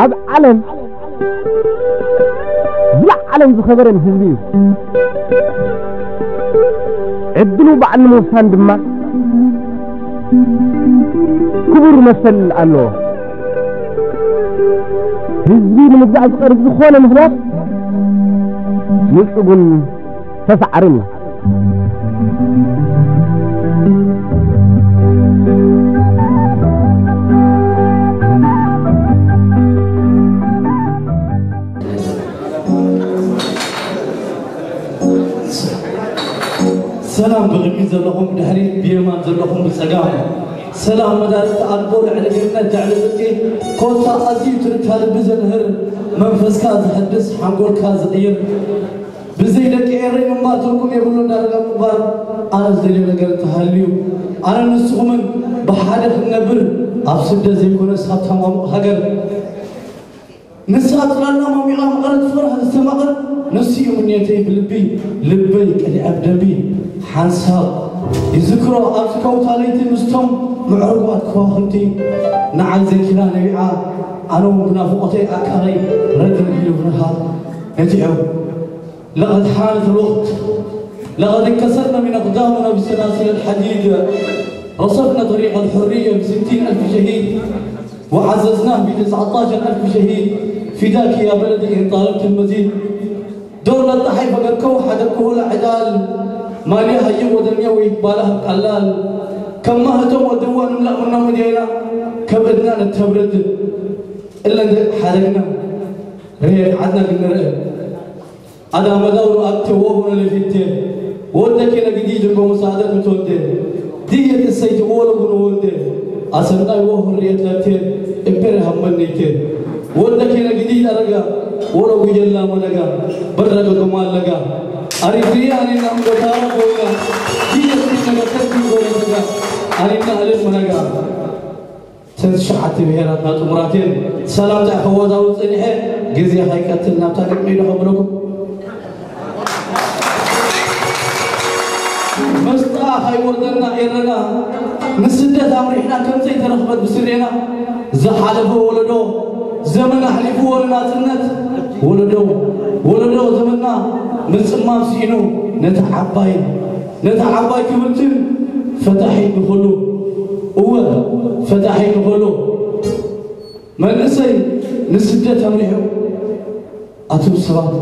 ኣብ ዓለም ዝለዓለን ዝኸበረን ህዝቢ እዩ። ዕድሉ ባዕሉ ንምውሳን ድማ ክቡር መሰል ኣለዎ። ህዝቢ ንምግዛእ ዝቐርብ ዝኾነ ምኽንያት ንጹግን ተሳዕርን እዩ። ሰላም ብቕድሚት ዘለኹም፣ ድሕሪት ብየማን ዘለኹም ብጸጋም። ሰላም መዳርግቲ ኣልቦ፣ ልዕሊ ገነት፣ ልዕሊ ጽድቂ፣ ኮታ ኣዝዩ ትርታ ልቢ ዘንህር፣ መንፈስካ ዘሐድስ፣ ሓንጎልካ ዝቕይር፣ ብዘይ ደቂ ኤረይ ምንባር ትርጉም የብሉን። ዳርጋ ምንባር ኣነ ዝደልዮ ነገር እንተሃልዩ፣ ኣነ ንስኹምን ብሓደ ክንነብር፣ ኣብ ስደት ዘይኮነስ ኣብታ ማሙቕ ሃገር። ንሳ ጽላልና ማሚቓ መቐረት ፍቕራ ዝተማቐር፣ ንሱ እዩ ምንየተይ ብልቢ፣ ልበይ ቀሊዐ ብደንቢ። ሓንሳብ ይዝክሮ ኣብዚ ከውታ ለይቲ ምስቶም ምዕሩጓት ከዋኽብቲ፣ ንዓይ ዘኪራ ነቢዓ፣ ኣነ እውን ብናፍቖተይ ኣካለይ ረግረግ ኢሉ ብርሃ ነቲዑ። لقد حانت الوقت، لقد انكسرنا من أقدامنا بسلاسل الحديد، رصفنا طريق الحرية بستين ألف شهيد، وعززناه بتسعتاشر ألف شهيد. فداك يا بلدي إن طالبت المزيد. دور للضحي فقد كوحد الكهول عدال، مالي هيو ودنيا ويتباله قلال. كما هتو ودوا نملأ منا مدينة، كبدنا نتبرد. إلا حرقنا، ريت عدنا قلنا رئي. ኣዳ መዳውሮ ኣክቴ ወቦነ ለፊቴ ወደኬ ነግዲ ጅርጎ መሳደት ምትወዴ ድየት እሰይቲ ወሎ ጉን ወልዴ ኣሰናይ ወ ሁርየት ለቴ እምፔር ሃመኔቴ ወደኬ ነግዲ ደረጋ ወሎ ጉጀላ መነጋ በረገ ጉማል ለጋ ኣሪፍያ ኣኔና እምቦታ ኮይና ድየት ነጋ ከቲ ጎረተጋ ኣኔና እልል መነጋ ተን ትሽዓተ ብሄራትና ጥሙራት እየን። ሰላምታ ከወዛውዝ ጸኒሐ፣ ግዜ ከይቀትል ናብታ ግጥሚ ኢሉ ከብለኩም። መስጣ ከይወርደና ኤረና፣ ንስደት ኣምሪሕና ከም ዘይተረኽበት ብስሬና፣ ዝሓለፈ ወለዶ ዘመን ኣሕሊፍዎ ንናጽነት፣ ወለዶ ወለዶ ዘመንና ምጽማም ስኢኑ ነቲ ዓባይ ነታ ዓባይ ክብርትን ፈታሒት ንኹሉ፣ እወ፣ ፈታሒት ንኹሉ መንእሰይ ንስደት ኣምሪሑ። ኣቱም ሰባት፣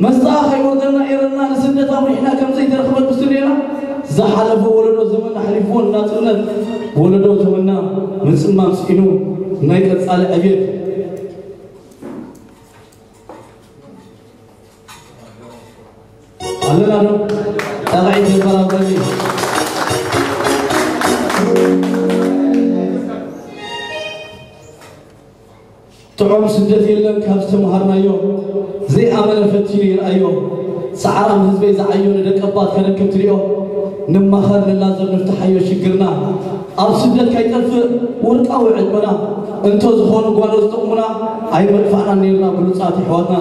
መስጣ ከይወርደና ኤረና ንስደት ኣምሪሕና ከም ዘይተረኽበት ብስሬና ዝሓለፈ ወለዶ ዘመን ኣሕሊፍዎ ናጽነት ወለዶ ተመና ምጽማም ስኢኑ ናይ ቀጻሊ ዕብየት ኣለና ዶ? ጠቕዒት ይበራበሪ። ጥዑም ስደት የለን ካብ ዝተምሃርናዮ፣ ዘይኣመነ ፈቲኑ ይርኣዮ። ሰዓራም ህዝበይ ዝዓዮ ንደቀባት ከረክብ ትሪኦ። ንማኸር ንላዘብ ንፍትሓዮ ሽግርና። ኣብ ስደት ከይጠፍእ ወርቃዊ ዕድመና እንተዝኾኑ ጓኖ ዝጠቕሙና ኣይመጥፋእናን ነይርና ብሉጻት የሕዋትና።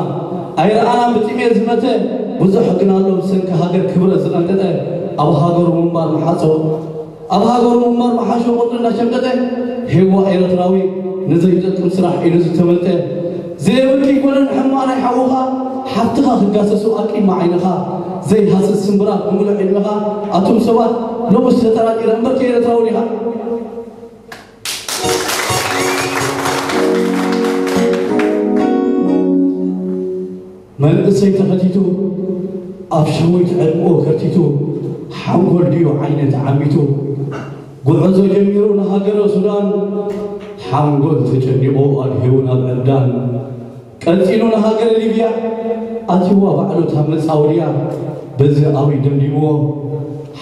ኣይረኣናን ብጥሜት ዝመተ ብዙሕ ግን ኣሎ ብሰንኪ ሃገር ክብረት ዝቐንጠጠ ኣብ ሃገሩ ምንባር መሓጾ ኣብ ሃገሩ ምንባር መሓሾ ቁጥሪ እናሸምጠጠ ሄዋ ኤርትራዊ ንዘይጠቅም ስራሕ ኢሉ ዝተመልጠ ዘየብል ከይኮነ ንሕማቕ ናይ ሓውኻ ሓፍትኻ ክጋሰሱ ኣቂማ ዓይንኻ ዘይሃስስ ስምብራት ብምሉእ ዕድመኻ ኣቱም ሰባት ሎምስ ተጠራጢረ እምበር ከኤርትራዊ ዲኻ? መንእሰይ ተኸቲቱ ኣብ ሸዊት ዕድመኡ ከርቲቱ ሓንጎል ድዩ ዓይነ ተዓሚቱ ጉዕዞ ጀሚሩ ንሃገረ ሱዳን ሓንጎል ተጨኒቑ ኣድሂቡ ናብ ዕብዳን ቀጺሉ ንሃገረ ሊብያ ኣትይዋ ባዕሉ እታ መጻወድያ በዚ ኣውይ ደምዲምዎ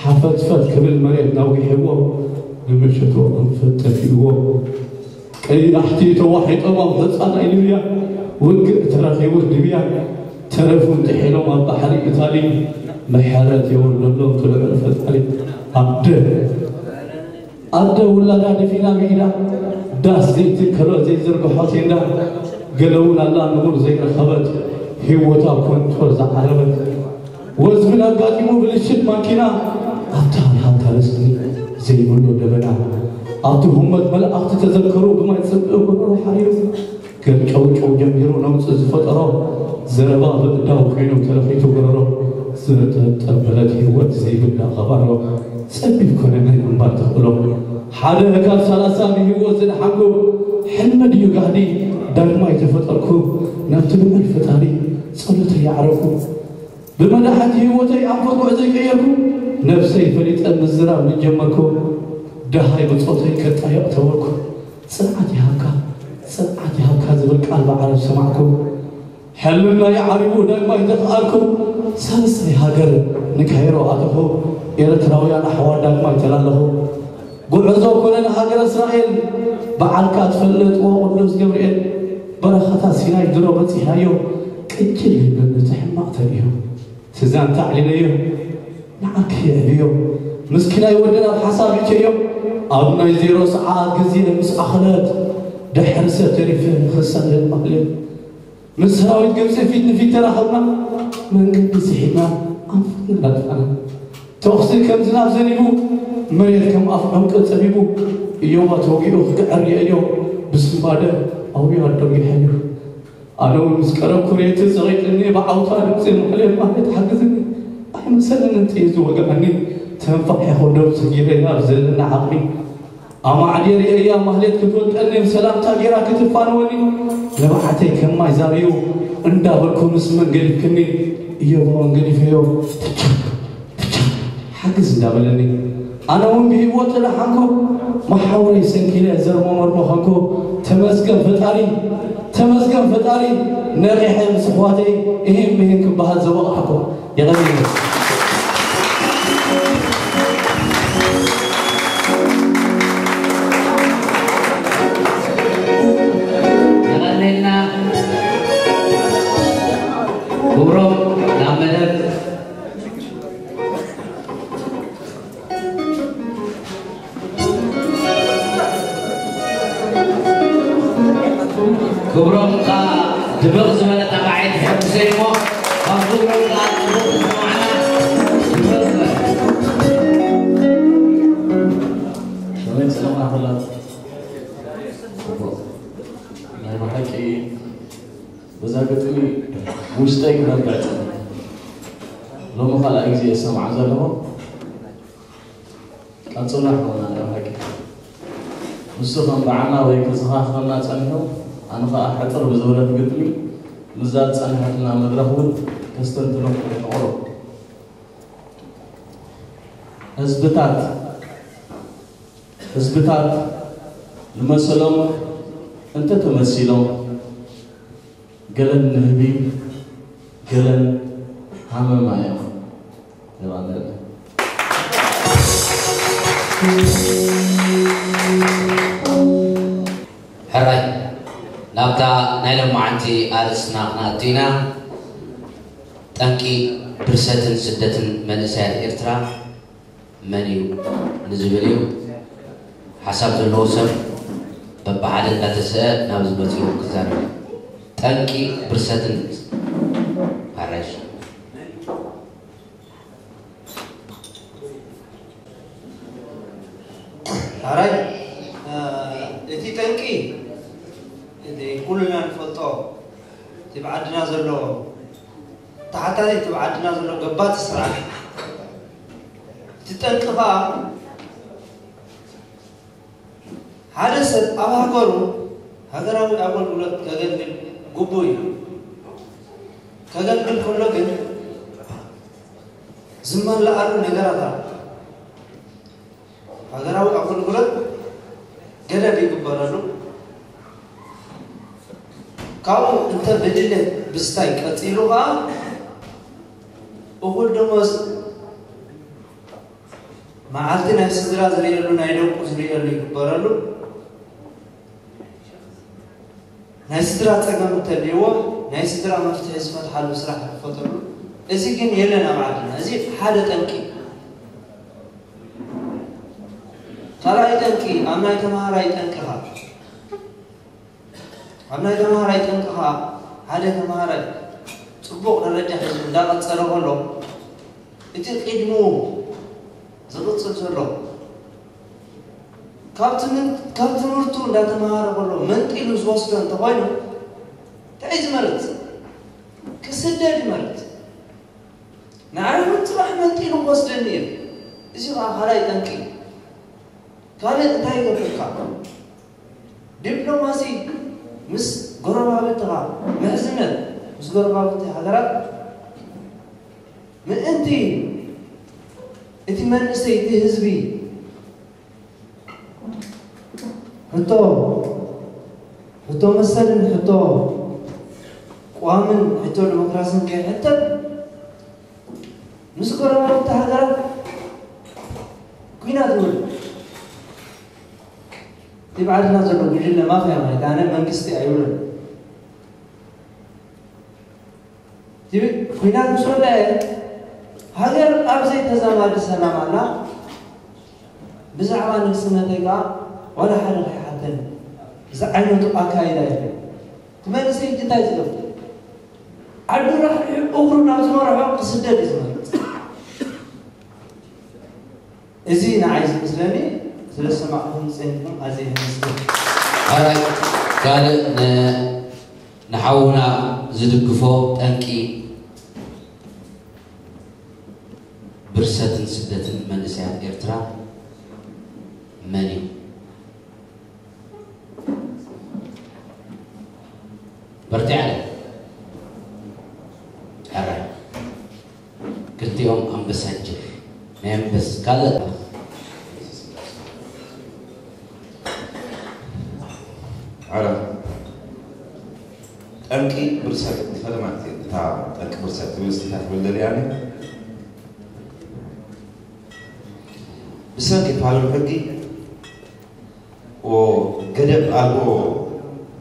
ሓፈትፈት ክብል መሬት ናዊሕዎ ንምሸቱ ኣንፈት ጠፊእዎ ቀያሕቲ ተዋሒጦም ኣብ ሑጻ ናይ ሊብያ ውግእ ተረኺቡ ድብያ ተረፉ ጥሒሎም ኣብ ባሕሪ ኢታሊ ምሕረት የውርደሎም ትልዑል ፈጣሪ ኣደ ኣደ ውላዳ ደፊና ብኢዳ ዳስ ዘይትከሎ ዘይዝርግሖ ቴንዳ ገለ እውን ኣላ ንቡር ዘይረኸበት ህይወታ ኮንትሮል ዝዓረበት ወዝብን ኣጋጢሙ ብልሽት ማኪና ኣብታ ሃብታ ርስቲ ዘይብሉ ደበና ኣብቲ ሁመት መላእኽቲ ተዘከሩ ብማይ ጽምእ ጎደሮ ፈጠሮ ዘረባ ብምእዳው ኮይኑ ተለኺቱ ጎረሮ ዝተጠበለት ህይወት ዘይብላ ኸባሮ ጸቢብ ኮነ ናይ ምንባር ተኽእሎ ሓደ ካብ ሰላሳ ብህይወት ዝደሓንኩ ሕልሚ ድዩ ጋህዲ ዳግማይ ተፈጠርኩ ናብቲ ልዑል ፈጣሪ ጸሎተይ ኣዕረፍኩ ብመዳሕንቲ ህይወተይ ኣንፈት ጉዕዞይ ቀየርኩ ነብሰይ ፈሊጠ ምዝራብ ምስ ጀመርኩ ደሃይ ብጾተይ ከጣየቕ ተበልኩ ጽንዓት ይሃብካ ጽንዓት ይሃብካ ዝብል ቃል ብዓረብ ሰማዕኩ ሕልምናይ ዓሪቡ ዳግማይ ተኽኣልኩ ሳልሳይ ሃገር ንካይሮ ኣተኹ ኤርትራውያን ኣሕዋት ዳግማይ ተላለኹ ጉዕዞ ኮነ ንሃገረ እስራኤል በዓልካ ትፈልጥ ኦ ቅዱስ ገብርኤል በረኻታት ሲናይ ድሮ በጺሕናዮ ቅጭል ይብል እቲ ሕማቕ ተርእዮ ትዛንታ ኣዕሊለዮ ንዓኪ የዕብዮ ምስኪናይ ወደን ኣብ ሓሳብ ይቸዮ ኣብ ናይ ዜሮ ሰዓት ግዜ ምስ ኣኽለት ድሕሪ ሰብ ተሪፈ ክሳደድ ማህሌት ምስ ሰራዊት ግብፂ ፊት ንፊት ተራኸብና መንገዲ ስሒትና ኣንፈትና ዳጥፋና ተኹሲ ከም ዝናብ ዘኒቡ መሬት ከም ኣፍ ዕምቂ ፀቢቡ እዮባ ተወጊኡ ክግዕር የእዮ ብስንባደ ኣውዮ ኣደጊሐዮ ኣነ እውን ምስ ቀረብኩ ሬቲ ፀቒጥኒ ብዓውታ ድምፂ ማሕሌት ማህሌት ሓግዝኒ ኣይመሰለንን ጥይት ዝወግኣኒ ተንፋሕ ይኹን ዶብ ሰጊረ ናብ ዘለና ዓቕሚ ኣማዕድየ ርእየያ ማህሌት ክትወልቀኒ ብሰላምታ ጌራ ክትፋነወኒ ንብዓተይ ከም ማይ ዛብዩ እንዳበልኩ ምስ መን ገዲፍክኒ እዮባውን ገዲፈዮ ትቻ ትቻ ሓግዝ እንዳበለኒ ኣነ እውን ብህይወት ተደሓንኩ መሓውረይ ሰንኪለ ዘርሞመርሞ ኾንኩ ተመስገን ፈጣሪ ተመስገን ፈጣሪ ነቂሐ ምስ ኣሕዋተይ እሂን ምሂን ክበሃል ዘበቕዓኩ የቐንየለይ የቐንየልና ክብሮም ናብ መደብ ክብሮም ከዓ ድምቕ ዝበለ ጠባዒ ተሐጉሰ እሞ ካብ ክብሮም ከዓ ፅቡቕ ዝሰማዕና ድምቕ ዝበለ ከመይ ፀለና ኩላት ናይ ብሓቂ በዛ ግጥሚ ውሽጠይ ክነብዕ ጸኒሑ ሎሚ ካልኣይ ግዜ እየ ዝሰምዓ ዘለኹ ቀጽሎ ሓውና ናይ ብሓቂ ንሱ ከንብዓና ወይ ከዘኻኽረና ጸኒሑ ኣነ ኸኣ ሕጽር ብዝበለት ግጥሚ ምስዛ ዝጸንሐትና መድረኽ እውን ከስተንትኖ ክፍትን ቁሩብ ህዝብታት ህዝብታት ንመሰሎም እንተተመሲሎም ገለን ንህቢ ገለን ሃመማ እዮም። ሕራይ ናብታ ናይ ሎማዓንቲ ኣርእስትና ክንኣቱ ኢና። ጠንቂ ብርሰትን ስደትን መንእሰያት ኤርትራ መን እዩ ንዝብል እዩ። ሓሳብ ዘለዎ ሰብ በብሓደ እንዳተሰአ ናብዚ መፂኡ ክዛረብ። ጠንቂ ብርሰትን ኣራይሽ ሓራይ እቲ ጠንቂ እቲ ኩልና ንፈልጦ እቲ ብዓድና ዘሎ ተሓታቲ እቲ ብዓድና ዘሎ ገባቲ ስርዓት እቲ ጠንቂ ከዓ ሓደ ሰብ ኣብ ሃገሩ ሃገራዊ ኣገልግሎት ከገልግል ግቡእ እዩ። ከገልግል ከሎ ግን ዝመልኣሉ ነገራት ኣሎ። ሃገራዊ ኣገልግሎት ገደብ ይግበረሉ። ካብኡ እንተ ብድሌት ብዝታይ ቀፂሉ ከዓ እኹል ደሞዝ መዓልቲ ናይ ስድራ ዝርእየሉ ናይ ደቁ ዝርእየሉ ይግበረሉ። ናይ ስድራ ፀገም እንተልይዎ ናይ ስድራ መፍትሒ ዝፈትሓሉ ስራሕ ክፈጥርሉ። እዚ ግን የለን ኣብ ዓድና። እዚ ሓደ ጠንቂ። ካልኣይ ጠንቂ ኣብ ናይ ተምሃራይ ጠንቅኻ ኣብ ናይ ተምሃራይ ጠንቅኻ ሓደ ተምሃራይ ፅቡቕ ደረጃ ሒዙ እንዳቐፀለ ከሎ እቲ ቅድሙ ዝቕፅል ዘሎ ካብ ትምህርቱ እንዳተምሃረ ከሎ መንጢሉ ዝወስዶ እንተኾይኑ እንታይ ዝመርፅ? ክስደድ ይመርጽ። ንዓይ እውን ጽባሕ መንጢሉ ክወስደኒ እየ። እዚ ኸዓ ካልኣይ ጠንቂ እዩ። ካልእ እንታይ ይገብረካ? ዲፕሎማሲ ምስ ጎረባብትኻ፣ ምሕዝነት ምስ ጎረባብቲ ሃገራት፣ ምእንቲ እቲ መንእሰይ፣ እቲ ህዝቢ ሕቶ፣ ሕቶ መሰልን ሕቶ ቅዋምን ሕቶ ዲሞክራስን ከይሕተት፣ ምስ ጎረባብቲ ሃገራት ኲናት ይውልድ። እቲ ብዓድና ዘሎ ጉጅለ ማፍያ ማለት ኣነ መንግስቲ ኣይብሎን። ትብል ኲናት ምስ ወደአ፣ ሃገር ኣብ ዘይተዛማዲ ሰላም ኣላ። ብዛዕባ ንግስነተይ ከኣ ዋላ ሓደ ከይሓተኒ። እዚ ዓይነቱ ኣካይዳ የለን። እቲ መንእሰይ እንታይ ዝገብር? ዓዱ ራሕሪሑ እግሩ ናብ ዝመርሖ ክስደድ እዩ ዝመርጽ። እዚ ንዓይ ዝመስለኒ። ስለ ዝሰማዕኩም ጸኒሕኩም ኣዝየ የመስግን። ኣራይ፣ ካልእ ን-፣ ንሓውና ዝድግፎ ጠንቂ ብርሰትን ስደትን መንእሰያት ኤርትራ መን እዩ? በርቲዐ። ኣራይ። ክልቲኦም ኣምበሳጀር ናይ ኣምበስ ካልእ ኣረ ጠንቂ ብርሰት ፈለማት እታ ጠንቂ ብርሰት ትብል ስቲታ ትብል ደልያኒ ብሰንኪ ፓለል ሕጊ ገደብ ኣልቦ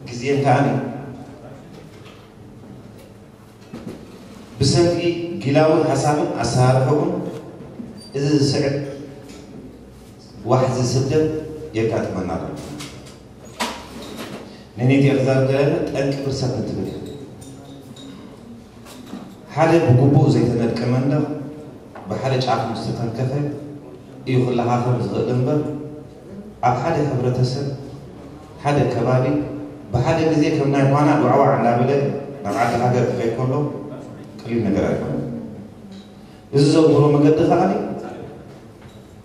ግዜን ከኣኒ ብሰንኪ ጊላዊ ሓሳብን ኣሰራርሕኡን እዚ ዝስዕብ ዋሕዚ ስደት የጋጥመና ኣሎ። ነኔት የኽዛር ገለለ ጠንቂ ብርሰት ንትብል እያ። ሓደ ብግቡእ ዘይተነድቀ መንደቕ ብሓደ ጫፍ ምስ ተተንከፈ እዩ ክለኻኸም ዝኽእል እምበር፣ ኣብ ሓደ ሕብረተሰብ፣ ሓደ ከባቢ፣ ብሓደ ግዜ ከም ናይ ኳና ጓዕዋዕ እንዳበለ ናብ ዓዲ ሃገር ክኸይድ ከሎ ቀሊል ነገር ኣይኮነን። እዚ ዘብህሮ መገዲ ከኣ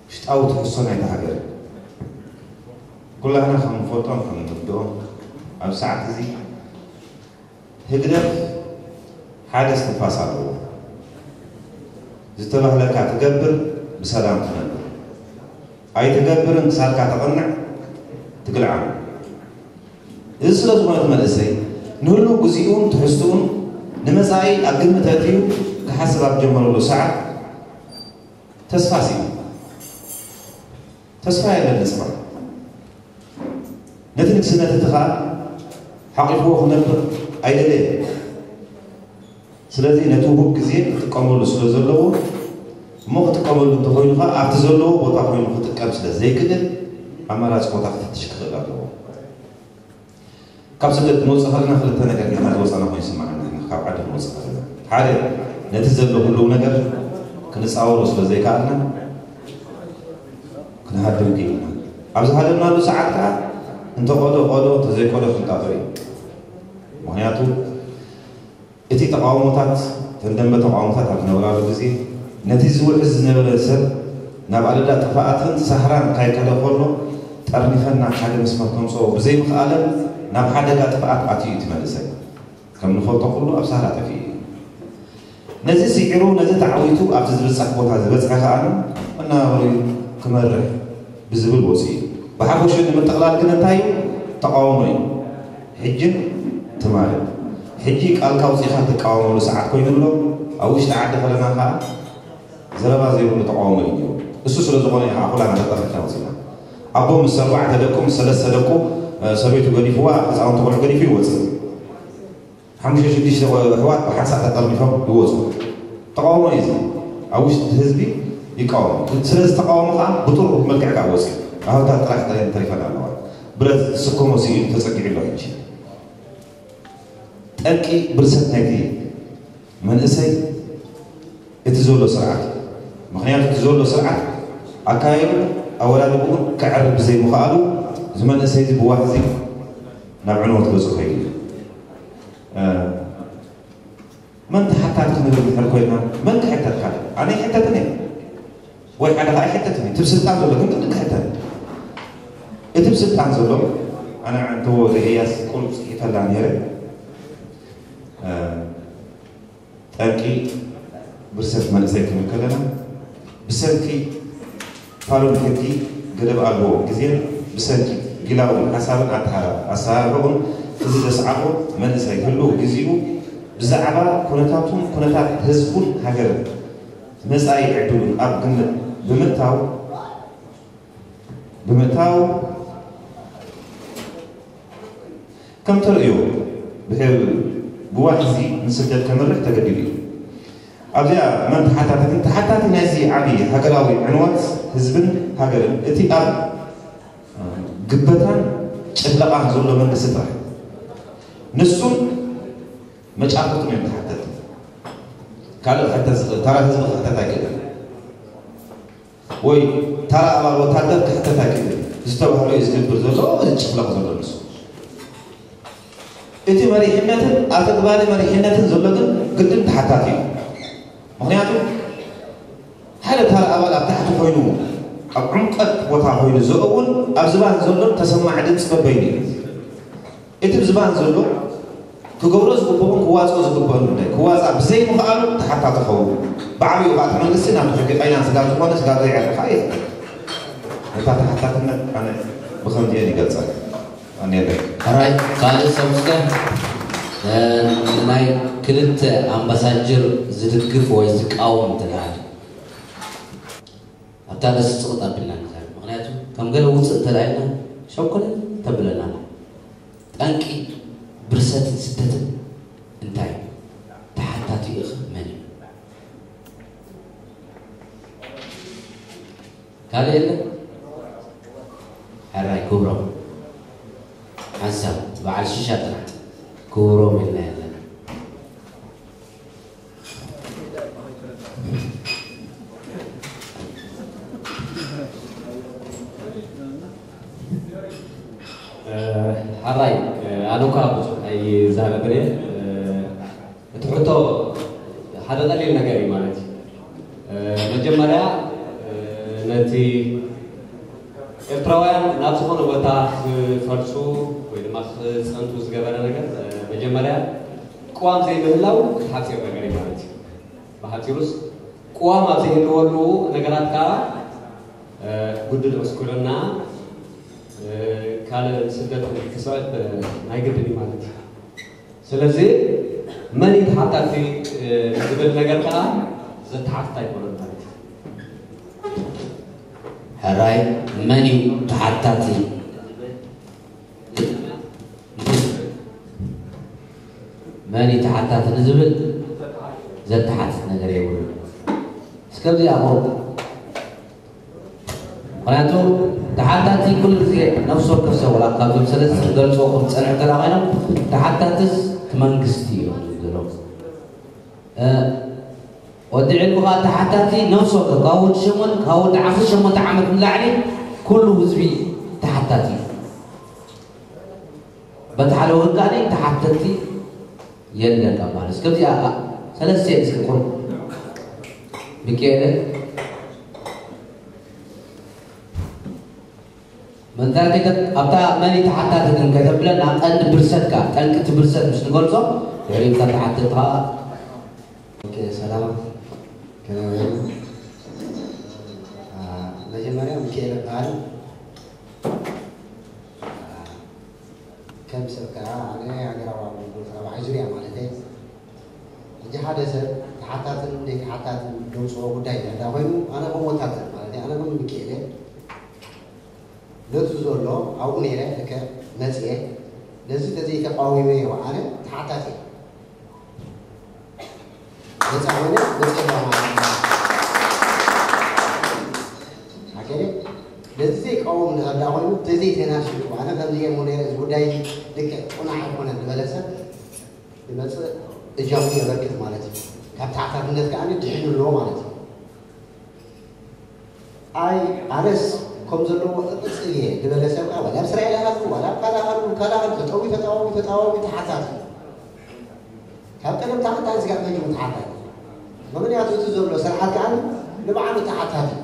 ውሽጣዊ ትሕዝቶ ናይታ ሃገር እዩ። ኩላህና ከም ንፈልጦን ከም ንርድኦን ኣብ ሰዓት እዚ ህግደፍ ሓደ እስትንፋስ ኣለዎ። ዝተባህለካ ትገብር፣ ብሰላም ትነብር። ኣይትገብርን ክሳድካ ተቐንዕ ትግልዓሉ። እዚ ስለ ዝኾነ እቲ መንእሰይ ንህሉው ግዜኡን ትሕዝትኡን ንመጻኢ ኣብ ግምት ኣእትዩ ክሓስብ ኣብ ዝጀመረሉ ሰዓት ተስፋ ስኢኑ። ተስፋ የለን ንጽባሕ። ነቲ ንግስነት እቲ ኸኣ ሓቒፍዎ ክነብር ኣይደለየን። ስለዚ ነቲ ውሁብ ግዜ ክጥቀመሉ ስለ ዘለዎ እሞ ክጥቀመሉ እንተኾይኑ ኸኣ ኣብቲ ዘለዎ ቦታ ኮይኑ ክጥቀም ስለ ዘይክእል ኣማራጺ ቦታ ክፍትሽ ክኽእል ኣለዎ። ካብ ስደት ክንወጽእ ከለና ክልተ ነገር ሒዝና ዝወጻና ኮይኑ ይስምዓና። ንሕና ካብ ዓዲ ክንወጽእ ከለና ሓደ ነቲ ዘሎ ህልው ነገር ክንጻወሮ ስለ ዘይከኣልና ክንሃድም ክኢልና። ኣብ ዝሃደምናሉ ሰዓት ከኣ እንተ ቆዶ ቆዶ እንተ ዘይቆዶ ክንጣጦ እዩ። ምኽንያቱ እቲ ተቓውሞታት እተን ደንበ ተቓውሞታት ኣብ ዝነበራሉ ግዜ ነቲ ዝውሕዝ ዝነበረ ሰብ ናብ ኣደዳ ጥፍኣትን ሳህራን ካይከደ ከሎ ጠርኒፈን ናብ ሓደ መስመር ከምጽኦ ብዘይምኽኣለን ናብ ሓደጋ ጥፍኣት ኣትዩ እዩ እቲ መንእሰይ። ከም ንፈልጦ ኩሉ ኣብ ሳህራ ጠፊኡ እዩ። ነዚ ስዒሩ ነዚ ተዓዊቱ ኣብቲ ዝብጻሕ ቦታ ዝበጽሐ ከኣ መነባብርኡ ክመርሕ ብዝብል ወጺኡ እዩ። ብሓፈሽኡ ንምጥቕላል ግን እንታይ እዩ? ተቓውሞ እዩ። ሕጅን ትማልን። ሕጂ ቃልካ ኣውጺእካ እትቃወመሉ ሰዓት ኮይኑ ኣሎ። ኣብ ውሽጢ ዓዲ ከለና ከኣ ዘረባ ዘይብሉ ተቓውሞ እዩ ነይሩ። እሱ ስለ ዝኾነ እዩ ከኣ ኩላና ተጠርኒፍና ወጺእና። ኣቦ ምስ ኣርባዕተ ደቁ ምስ ሰለስተ ደቁ ሰበይቱ ገዲፍዋ ህፃውንቲ ቆልዑ ገዲፉ ይወፅእ። ሓሙሽተ ሽዱሽተ ኣሕዋት ብሓንሳእ ተጠርኒፎም ይወፁ። ተቃውሞ እዩ እዚ። ኣብ ውሽጢ ህዝቢ ይቃወም። ስለዚ ተቃውሞ ከዓ ብጥሩር መልክዕ ከዓ ወፂኡ። ኣህታት ጥራሕ ተሪፈን ኣለዋ። ብረት ዝስከሞ ስኢኑ ተፀጊዑ ኣሎ ሕጂ። ጠንቂ ብርሰት ናይቲ መንእሰይ እቲ ዘሎ ስርዓት እዩ። ምክንያቱ እቲ ዘሎ ስርዓት ኣካየዱ ኣወዳድብኡ ከዕርብ ብዘይምኽኣሉ እዚ መንእሰይ እዚ ብዋሕዚ ናብ ዕንወት ገፁ ከይዱ እዩ። ኣነ ይሕተትን እየ ወይ ሓደ ከዓ ይሕተትን እዩ። እቲ ብስልጣን ዘሎ ግን ግድን ክሕተት። እቲ ብስልጣን ዘሎ ኣነ ዕንተዎ ዘኢያስ ቁሩብ ፅሒፈላ ነይረ። ጠንቂ ብርሰት መንእሰይ ክንብል ከለና ብሰንኪ ፋሉል ሕጊ ገደብ ኣልቦ ግዜን ብሰንኪ ጊላዊ ሓሳብን ኣተሓራ ኣሰራርሕኡን እዚ ዘስዓቦ መንእሰይ ህልው ግዚኡ ብዛዕባ ኩነታቱን ኩነታት ህዝቡን ሃገርን መጻኢ ዕድሉን ኣብ ግምት ብምእታው ብምእታው ከም ተርእዮ ብዋሕዚ ንስደት ከምርሕ ተገዲዱ እዩ። ኣብዚኣ መን ተሓታቲ ግን ተሓታቲ ናይዚ ዓብዪ ሃገራዊ ዕንወት ህዝብን ሃገርን እቲ ኣብ ግበታን ጭፍለቓን ዘሎ መንግስቲ ጥራሕ ንሱን መጫፍርቱን እዮም ተሓተቲ። ካልእ ክሕተት ዝኽእል ተራ ህዝቢ ክሕተት ኣይክእልን ወይ ተራ ኣባል ወታደር ክሕተት ኣይክእልን። ዝተባህሎ እዩ ዝገብር ዘሎ እዚ ጭፍለቕ ዘሎ ንሱ። እቲ መሪሕነትን ኣተግባሪ መሪሕነትን ዘሎ ግን ግድን ተሓታቲ እዩ። ምክንያቱ ሓደ ተራ ኣባል ኣብ ታሕቲ ኮይኑ ኣብ ዕምቀት ቦታ ኮይኑ ዝእውን ኣብ ዝባን ዘሎ ተሰማዒ ድምፂ በበይኑ እዩ። እቲ ኣብ ዝባን ዘሎ ክገብሮ ዝግብኦን ክዋፅኦ ዝግብኦን ጉዳይ ክዋፃእ ብዘይምኽኣሉ ተሓታቲ ኸውን። ብዓብዩ ከዓ እቲ መንግስቲ ናብቲ ሕጊ ፋይናንስ ጋር ዝኾነ ስጋብ ዘይዕርፍ ከዓ የፍቅድ። ነታ ተሓታትነት ኣነ ብኸምዚአን ይገልፃ። ኣኔለ ሕራይ ካልእ ሰብ እስከ ናይ ክልተ ኣምባሳጀር ዝድግፍ ወይ ዝቃወም እንተልሃለ ኣብታ ደስ ጽቕጥ ኣቢልና ንኸይድ። ምኽንያቱ ከም ገለ ውፅእ እንተልኢልና ሸኮለ ተብለና። ጠንቂ ብርሰትን ስደትን እንታይ እዩ? ተሓታቲኡ ኸ መን እዩ? ካልእ የለ? ሕራይ ክብሮም ሓንሳብ በዓል ሽሻ ጥራሕ ክብሮም ኢልና የለን። ሓራይ ኣነ እኳ ብዙሕ ኣይዛረብን እየ። እቲ ሕቶ ሓደ ቀሊል ነገር እዩ ማለት እዩ። መጀመርያ ነቲ ኤርትራውያን ናብ ዝኾነ ቦታ ክፈልሱ ወይ ድማ ክፀንቱ ዝገበረ ነገር መጀመርያ ቅዋም ዘይምህላው እቲ ሓፂር ነገር እዩ ማለት እዩ። ብሓፂሩስ ቅዋም ኣብ ዘይህልወሉ ነገራት ከዓ ጉድል ዕስኩርና ካልእ ስደት ክስዕብ ናይ ግድን እዩ ማለት እዩ። ስለዚ መን እዩ ተሓታቲ ዝብል ነገር ከዓ ዘተሓትት ኣይኮነን ማለት እዩ። ሕራይ መን እዩ ተሓታቲ? መን እዩ ተሓታቲ ንዝብል ዘተሓትት ነገር የብሉ። እስከዚ ኣኹ ምክንያቱ ተሓታቲ ኩሉ ግዜ ነፍሲ ወከፍ ሰብ ወላ ካብዞም ሰለስተ ክገልፅዎ ከም ዝፀንሑ እንተ ኮይኖም ተሓታትስ እቲ መንግስቲ እዮም ዝብሎም። ወዲ ዕልሚ ከዓ ተሓታቲ ነፍሲ ወከፍ ካብ ወዲ ሸሞንተ ካብ ወዲ ዓሰርተ ሸሞንተ ዓመት ንላዕሊ ኩሉ ህዝቢ ተሓታቲ እዩ። በቲ ሓደ ወገን ከዓ ተሓተቲ የለን ካብ ማለት እስከዚኣ ከዓ ሰለስተ እስኪ ቁም ሚካኤል መንታ ከይተ ኣብታ መን ተሓታቲ ግን ከተብለና ቀንዲ ብርሰት ከዓ ጠንቅቲ ብርሰት ምስ ንገልጾ ድሕሪኡ ተሓተቲ ከዓ ኦኬ ሰላም ከመይ መጀመርያ ሚካኤል ይበሃል ከም ሰብ ከዓ ኣነ ሃገራዊ ኣገልግሎት ኣብ ዓይ ዙርያ ማለት ሕጂ ሓደ ሰብ ተሓታትን ዘይተሓታትን ደውፅኦ ጉዳይ እንዳ ኮይኑ ኣነ ከም ወታደር ማለት ኣነ ከም ሚካኤል ነቱ ዘሎ ኣብኡ ነይረ ልክዕ መፅኤ ነዚ ተዘይተቃዊመዮ ኣነ ተሓታቲ ነፃ ኮይነ መፅኤ ማለት ሓቀለ ነዚ ዘይቃወም እንድሕር ዳ ኮይኑ ተዘይተናሽሉ ኣነ ከምዚ እየ እሞ ነይረ እዚ ጉዳይ ልክዕ ቁናዕ ኣይኮነን ዝበለ ሰብ ዝመፅእ እጃሙ የበርክት ማለት እዩ። ካብ ተሓታትነት ከዓ ድሒኑ ኣለዎ ማለት እዩ። ኣይ ኣነስ ከም ዘለዎ እቕፅል እየ ዝበለ ሰብ ከዓ ዋላ ኣብ እስራኤል ሃሉ ዋላ ኣብ ካልእ ሃሉ ካልእ ሃሉ ተጠዊ ተጠዋዊ ተጠዋዊ ተሓታቲ ካብ ቀደም ታሕታ ስጋብ ሕጂ ተሓታቲ ምኽንያቱ እቲ ዘሎ ስርዓት ከዓ ንባዕሉ ተሓታቲ እዩ።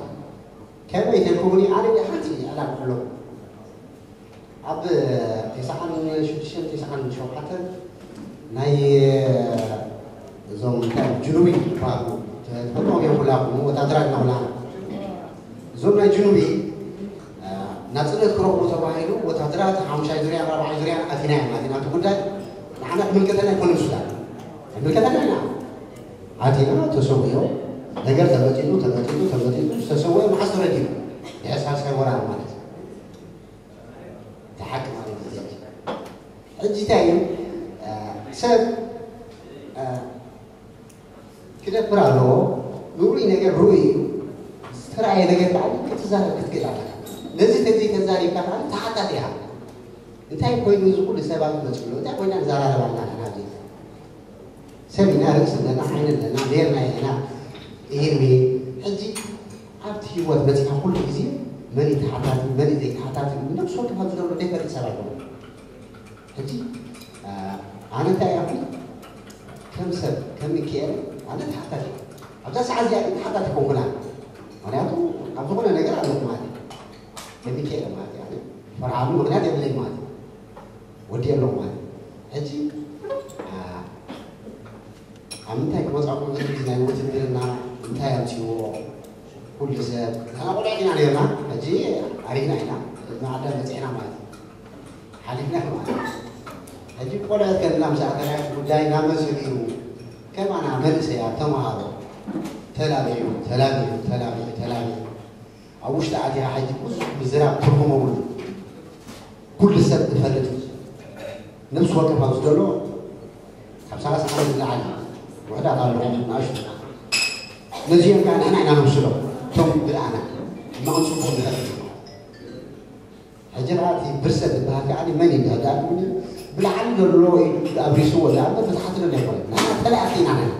ከመይ ተልኩምኒ ኣነ ሓንቲ ዕላማ ኣለኹ። ኣብ ተስዓን ሽዱሽተን ተስዓን ሸውዓተን ናይ እዞም እንታይ ጅኑቢ ዝበሃሉ ትፈልጥዎም እዮም ኩላኹም ወታደራት ኢና ኩላና። እዞም ናይ ጅኑቢ ናፅነት ክረኽቡ ተባሂሉ ወታደራት ሓሙሻይ ዙርያን ራብዓይ ዙርያን ኣቲና እዮም ማለት ናቱ ጉዳይ ንዓና ትምልከተና ኣይኮነን ሱዳን ኣይምልከተና ኢና ኣቲና ተሰውዮ ነገር ተመጢጡ ተመጢጡ ተመጢጡ ዝተሰወየ መዓስ ተረዲኡ የሳሳይ ወራር ማለት እዩ። ተሓቂ ማለት እዩ። ሕጂ እንታይ እዩ ሰብ ክደፍር ኣለዎ። ንሩይ ነገር ሩይ እዩ። ዝተረኣየ ነገር ከዓ ክትዛረብ ክትክእል ኣለካ። ነዚ ተዘይተዛሪብካ ከዓ ተሓታት ኢኻ። እንታይ ኮይኑ እዚ ኩሉ ሰባት መፅሎ እንታይ ኮይና ንዘራረብ ኣለና ንሕና ኣብዚ ሰብ ኢና ርእሲ ኣለና ዓይኒ ኣለና ሌርና ኢና ይህልሚ ሕጂ ኣብቲ ህይወት መፅና ኩሉ ግዜ መን ተሓታቲ መን ዘይተሓታቲ ነብሲ ወከፍ ዝገብሮ ዘይፈልጥ ሰብ ኣይኮነ ሕጂ ኣነ እንታይ ኣኹ ከም ሰብ ከም ሚካኤል ኣነ ተሓታቲ ኣብዛ ሰዓት እዚኣ ተሓታቲ ኮንኩና ምክንያቱ ኣብ ዝኾነ ነገር ኣለኹ ማለት እዩ ሚካኤል ማለት እዩ ፈርሃሉ ምክንያት የብለይ ማለት እዩ ወዲ ኣለኹ ማለት እዩ ሕጂ ኣብ ምንታይ ክመፃኩም ዝብል ናይ ውትድርና እንታይ ኣምፅዎ ኩሉ ሰብ ንሕና ቆልዑት ኢና ነርና ሕጂ ኣሪግና ኢና ንዓዳ መፅዕና ማለት እዩ ሓሊፍና ማለት እዩ ሕጂ ቆልዑት ከለና ምስ ኣተና ጉዳይ እናመሰሉ እዩ ከማና መንእሰያ ተምሃሮ ተላቢዑ ተላቢዑ ተላቢዑ ተላቢዑ ኣብ ውሽጢ ኣትያ ሕጂ ብዙሕ ምዝራብ ትርጉም የብሉ ኩሉ ሰብ ዝፈልጥ ነብሲ ወከፍ ኣብዚ ዘሎ ካብ ሰላሳ ዓመት ዝለዓል ውሕዳት ኣለኹም ንኣሽቱ ነዚኦም ከዓ ንሕና ኢና ነምስሎም እቶም ብልኣና ሕማቕን ፅቡቕ ንፈልጥ ሕጂ ከዓ እቲ ብርሰት ዝበሃል ከዓ መን እዩ ንሕዳር ብላዕሊ ዘሎ ኣብሪስዎ ዝኣምር ብታሕቲ ዘሎ ኣይኮነ ንሕና ተለኣኪ ኢና ንሕና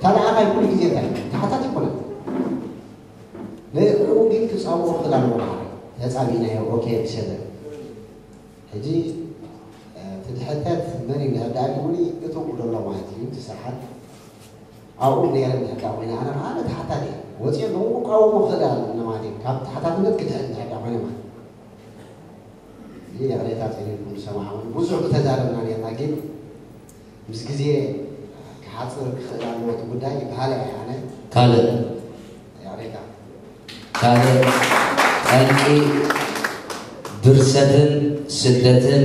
ተለኣኻይ ኩሉ ግዜ እንታይ ተሓታት ይኮነ ንእኡ ግን ክፃውኦ ክኽእል ኣለዎ ተፃሚእናዮ ኦኬ ብሰለ ሕጂ እቲ ድሕተት መን እዩ ንዕዳሊ እውን እትውቁ ዘሎ ማለት እዩ እቲ ስርዓት ኣብኡ ነይረ ንዕዳ ኮይነ ኣነ ከዓ ነቲ ሓታት እየ ወፅየ ንኡ ክቃወሞ ክኽእል ኣለና ማለት እዩ ካብ ተሓታትነት ክድሕት ንዕዳ ኮይነ ማለት እዚ ይቕሬታ ፀኒኩም ዝሰማዕውን ብዙሕ ተዛረብና ነርና ግን ምስ ግዜ ክሓፅር ክኽእል ኣለዎ እቲ ጉዳይ ይበሃለ እየ ኣነ ካልእ ይቕሬታ ካልእ ጠንቂ ብርሰትን ስደትን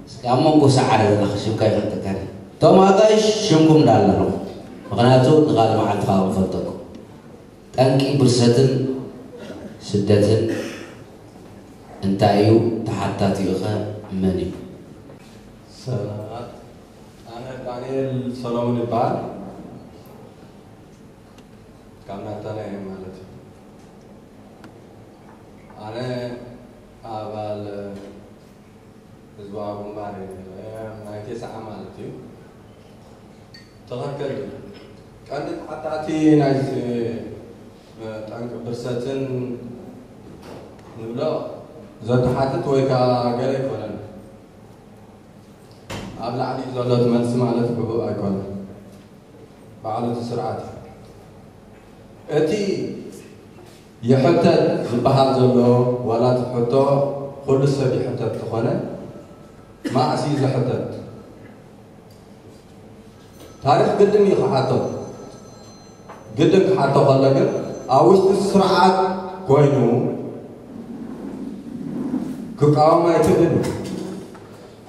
እስኪ ኣብ መንጎ ሰዓረ ዘለኻ ሽምካ ይፈልጠካኒ እቶም ኣጋይሽ ሽምኩም እንዳለኹ ምኽንያቱ ንኻልእ መዓልቲ ከዓ ክፈልጠኩም ጠንቂ ብርሰትን ስደትን እንታይ እዩ ተሓታቲኡ ኸ መን እዩ ሰላም ኣነ ዳንኤል ሰሎሞን ይበሃል ካብ ናታንያ እየ ማለት እዩ ኣነ ኣባል ህዝባዊ ግንባር እየ ነይረ ናይ ቴስዓ ማለት እዩ ትኽክል እዩ ቀንዲ ተሓታቲ ናይዚ ጠንቂ ብርሰትን ንብሎ ዘተሓትት ወይ ከዓ ገለ ኣይኮነን ኣብ ላዕሊ ዘሎ እቲ መልሲ ማለት ግቡእ ኣይኮነን ባዕሉ እቲ ስርዓት እዩ እቲ ይሕተት ዝበሃል ዘሎ ዋላ እቲ ሕቶ ኩሉ ሰብ ይሕተት ተኾነ ማዕስ እዩ ዝሕተት ታሪኽ ግድን እዩ ክሓቶ ግድን ክሓቶ ከሎ ግን ኣብ ውሽጢ ስርዓት ኮይኑ ክቃወም ኣይክእልን እዩ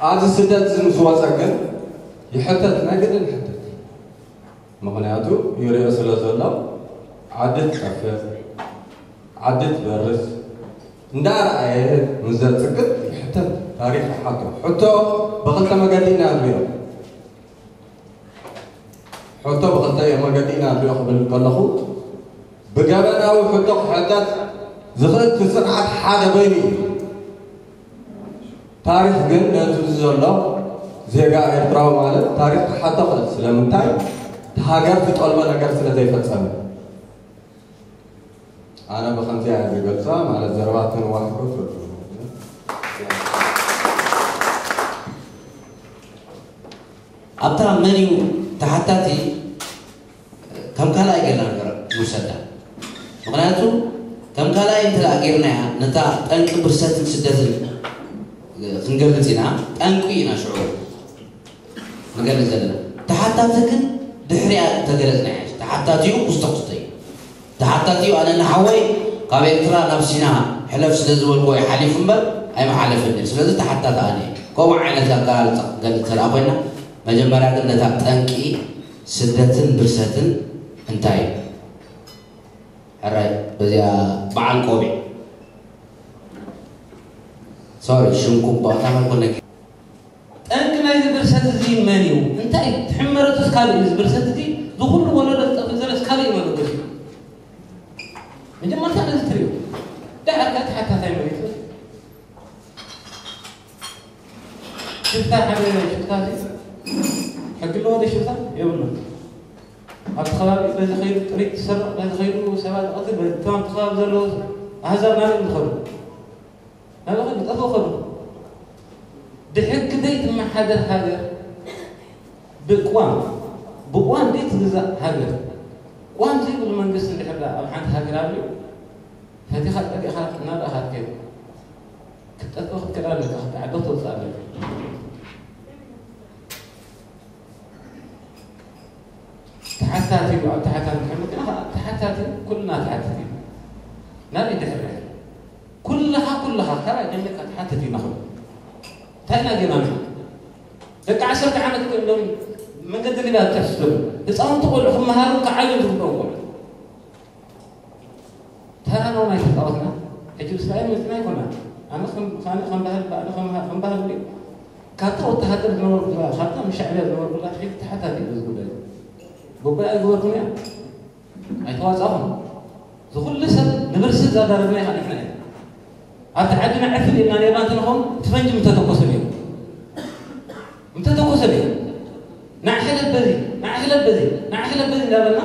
ኣብዚ ስደት እዚ ምስ ወፀ ግን ይሕተት ናይ ግድን ይሕተት ምኽንያቱ ይሪኦ ስለ ዘሎ ዓዲ ትጠፍእ ዓዲ ትበርስ እንዳረኣየ ምስ ዘፅግብ ይሕተት ታሪኽ ይሓቶ ሕቶ ብኽልተ መገዲ ኢና ንሪኦ ሕቶ ብኽልተ መገዲ ኢና ንሪኦ ክብል ከለኹ ብገበናዊ ሕቶ ክሕተት ዝኽእል እቲ ስርዓት ሓደ በይኑ እዩ ታሪኽ ግን ነቲ ዘሎ ዜጋ ኤርትራዊ ማለት ታሪኽ ክሓቶ ክእል ስለምንታይ እቲ ሃገር ዝጠልቦ ነገር ስለ ዘይፈጸመ ኣነ ብኸምዚኣ እየ ዝገልጻ ማለት ዘረባ ተንዋሕኩ ትወዱ ኣብታ መን እዩ ተሓታቲ ከም ካልኣይ ገላ ነገር ንውሰዳ። ምክንያቱ ከም ካልኣይ እንተ ጌርናያ ነታ ጠንቂ ብርሰትን ስደትን ክንገልጽ ኢና። ጠንቂ ኢና ሽዑ ንገልጽ ዘለና። ተሓታቲ ግን ድሕሪያ እንተገለጽናያ ተሓታቲኡ ኩስተኩስተ እዩ። ተሓታቲኡ ኣነ ንሓወይ ካብ ኤርትራ ናብ ሲና ሕለፍ ስለ ዝበልክዎ እዩ ሓሊፉ እምበር ኣይመሓለፍን እዩ። ስለዚ ተሓታቲ ኣነ እየ። ከምኡ ዓይነት ኣገላልጻ ክገልጽ ተደኣ ኮይና መጀመርያ ግን ነታ ጠንቂ ስደትን ብርሰትን እንታይ እዩ? ሕራይ በዚኣ በዓል ቆቢዕ ሶሪ ሽምኩም ቦታ መኮነ ጠንቂ ናይዚ ብርሰት እዚ መን እዩ? እንታይ ትሕመረቱ እስካብ እዚ ብርሰት እዚ ዝኩሉ ወለዶ ዝጠፍእ ዘለስ ካልእ እዩ መበገሱ። መጀመርታ ነዚ ትሪኦ። ዳዕርካ ተሓታታይ መሪቱ ሽፍታ ሓደ ሽፍታ እዚ ሕጊ ኣለዎ ዶ ሽፍታ? የብሉን። ኣብቲ ከባቢ በዚ ከይዱ ጥሪት ዝሰርቕ፣ በዚ ከይዱ ሰባት ዝቐትል፣ በዚ እቶም ኣብቲ ከባቢ ዘለዉ ኣህዛብ ናበይ ዝኸዱ? ናበይ ከዱ? ጠፍኡ ከዱ። ብሕጊ ዘይትመሓደር ሃገር፣ ብቋም፣ ብቋም ዘይትግዛእ ሃገር፣ ቋም ዘይብሉ መንግስቲ እንድሕር ደኣ ኣብ ሓንቲ ሃገር ኣልዩ፣ ፈቲኻ ጸሊእኻ እናረኣኻ ትከይድ። ክትጠፍእ ክትክእል ኣለካ፣ ካብቲ ዓዲ ክትወጽእ ኣለካ። ተሓታቲ እዩ፣ ኣብ ተሓታቲ ንሕምድ ኢና፣ ተሓታቲ ኩልና ተሓትት ኢና። ናበይ ድሕር ድሕር? ኩልኻ፣ ኩልኻ፣ ካልኣይ ጀሚርካ ትሓትት ኢና ኩሉ። እንታይ ኢና ጌርና ንሕና? ደቂ ዓሰርተ ዓመት ኮይኖም መንገዲ ሊብያ ትሕስቡ። ህፃውንቲ ቆልዑ ክመሃሩ ክዓብዩ ዝግብኦም ቆልዑ። ተራና ናይ ተጻወትና። ሕጂ እስራኤል መጺና ኣይኮና። ኣነ ከም፣ ኣነ ከም ባህል፣ ኣነ ከም፣ ከም ባህል ድዩ? ካብታ ወተሃደር ዝነበርኩላ፣ ካብታ ምስ ሻዕብያ ዝነበርኩላ፣ ሕጂ ተሓታቲ እዩ እዚ ጉዳይ። ጉባኤ ኣይገበርኩን እያ። ኣይተዋጻኹን። ዝኹሉ ሰብ ንብርሲ ዘዳረግና ኢኻ ንሕና ኢና። ኣብቲ ዓድና ዕፍን ኢልና ነርና እንተንኸውን፣ እቲ ፈንጂ ምተተኮሰ ነይሩ። ምተተኮሰ ነይሩ። ንዓ ሕለፍ በዚ፣ ንዓ ሕለፍ በዚ፣ ንዓ ሕለፍ በዚ እንዳበልና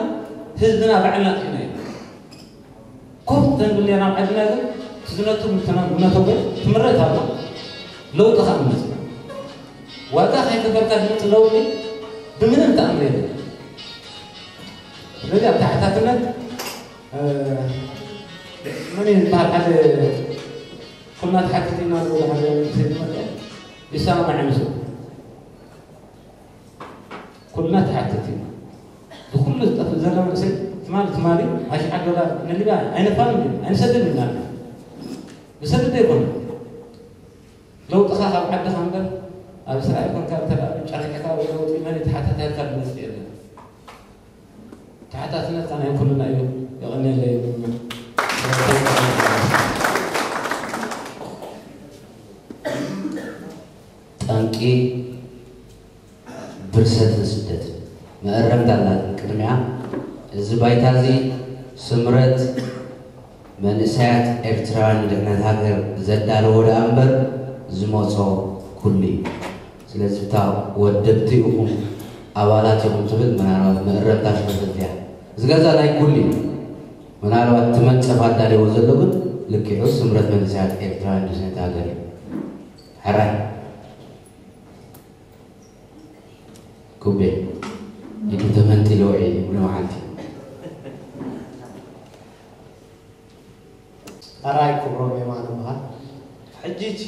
ህዝብና ባዕልና ኣጥፊእናዮ። ኮፍ ተንብል ነርና ኣብ ዓድና ግን፣ እቲ ዝነቱ ምተና-፣ ምነተጎ ትምረት ኣሎ። ለውጢ ኸኣ ምመጽእ። ዋጋ ከይከፈልካ ዝመጽእ ለውጢ ብምንም ተኣምር የለን። ስለዚ ኣብ ተሓታትነት፣ እ፣ መን እዩ ዝበሃል ሓደ ኩልና ተሓተቲ ኢና ዝብል ሓደ መንእሰይ ዝመጸ ይሰማማዕ ይመስል። ኩልና ተሓተቲ ኢና። ብኩሉ ዝጠፍእ ዘሎ መንእሰይ ትማሊ፣ ትማሊ ኣሽሓት ዶላር ንሊብያ ኣይነፋን እንዲ፣ ኣይንሰድን ኢና። ንሰድድ ኣይኮነን። ለውጥኻ ካብ ዓድኻ እምበር፣ ኣብ እስራኤል ኮንካ እንተ ደኣ ጨሪሕካ ወይ ለውጢ መን እዩ ተሓታታይልካ ዝመጽእ የለን። ተሓታትነትካ ናይ ኩልና እዩ። የቐንየለይ። ጠንቂ ብርሰትን ስደትን መእረምታ ኣላትን። ቅድሚያ እዚ ባይታ እዚ ስምረት መንእሰያት ኤርትራውያን ንድሕነት ሃገር ዘዳለዎ ደኣ እምበር ዝመጾ ኩሉ እዩ። ስለዚ እታ ወደብቲ ኢኹም ኣባላት ኢኹም ትብል ምናልባት መእረምታ ሽፈተት እያ። እዚ ገዛ ናይ ኩሉ እዩ። ምናልባት እቲ መንጸፍ ኣዳልዎ ዘሎ ግን ልኪዑ ስምረት መንእሰያት ኤርትራውያን ንድሕነት ሃገር እዩ። ሕራይ። ኩቤ ኢዱ ተመንጢሎ ውዒሉ ይብሉ መዓልቲ። ሕራይ ክብሮም የማነ እበሃል። ሕጂ እቲ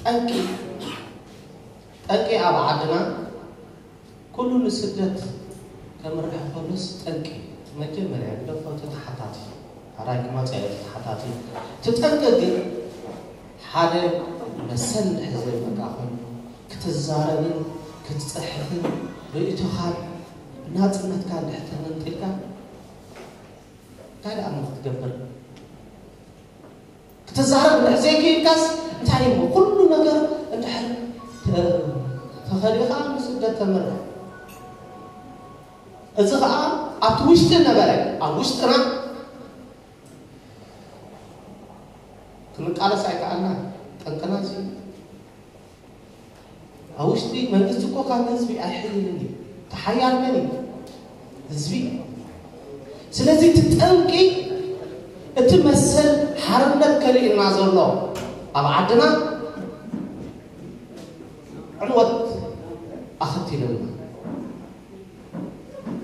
ጠንቂ፣ ጠንቂ ኣብ ዓድና ኩሉ ንስደት ከምርሕ ከሎስ ጠንቂ መጀመርያ ግደፎ፣ እቲ ተሓታቲ ሕራይ ክመጽእ እዩ፣ እቲ ተሓታቲ። እቲ ጠንቂ ግን ሓደ መሰል እንድሕር ዘይብልካ ኮይኑ ክትዛረብን ክትጽሕፍን ርእይቶኻን ናጽነትካ እንድሕር ተመንጢልካ እንታይ ደኣ እሞ ክትገብር? ክትዛረብ እንድሕር ዘይክኢልካስ እንታይ እሞ ኩሉ ነገር እንድሕር ተ-፣ ተኸሊእካ ንስደት ተምርሕ። እዚ ኸኣ ኣብቲ ውሽጢ ነበረ፣ ኣብ ውሽጥና ክንቃለስ ኣይከኣልናን። ጠንቅና እዚ ኣብ ውሽጢ መንግስቲ እኮ ካብ ህዝቢ ኣይሕይልን እዩ። እቲ ሓያል መን እዩ? ህዝቢ እዩ። ስለዚ እቲ ጠንቂ እቲ መሰል ሓርነት ከሊእና ዘሎ ኣብ ዓድና ዕንወት ኣኸቲለና።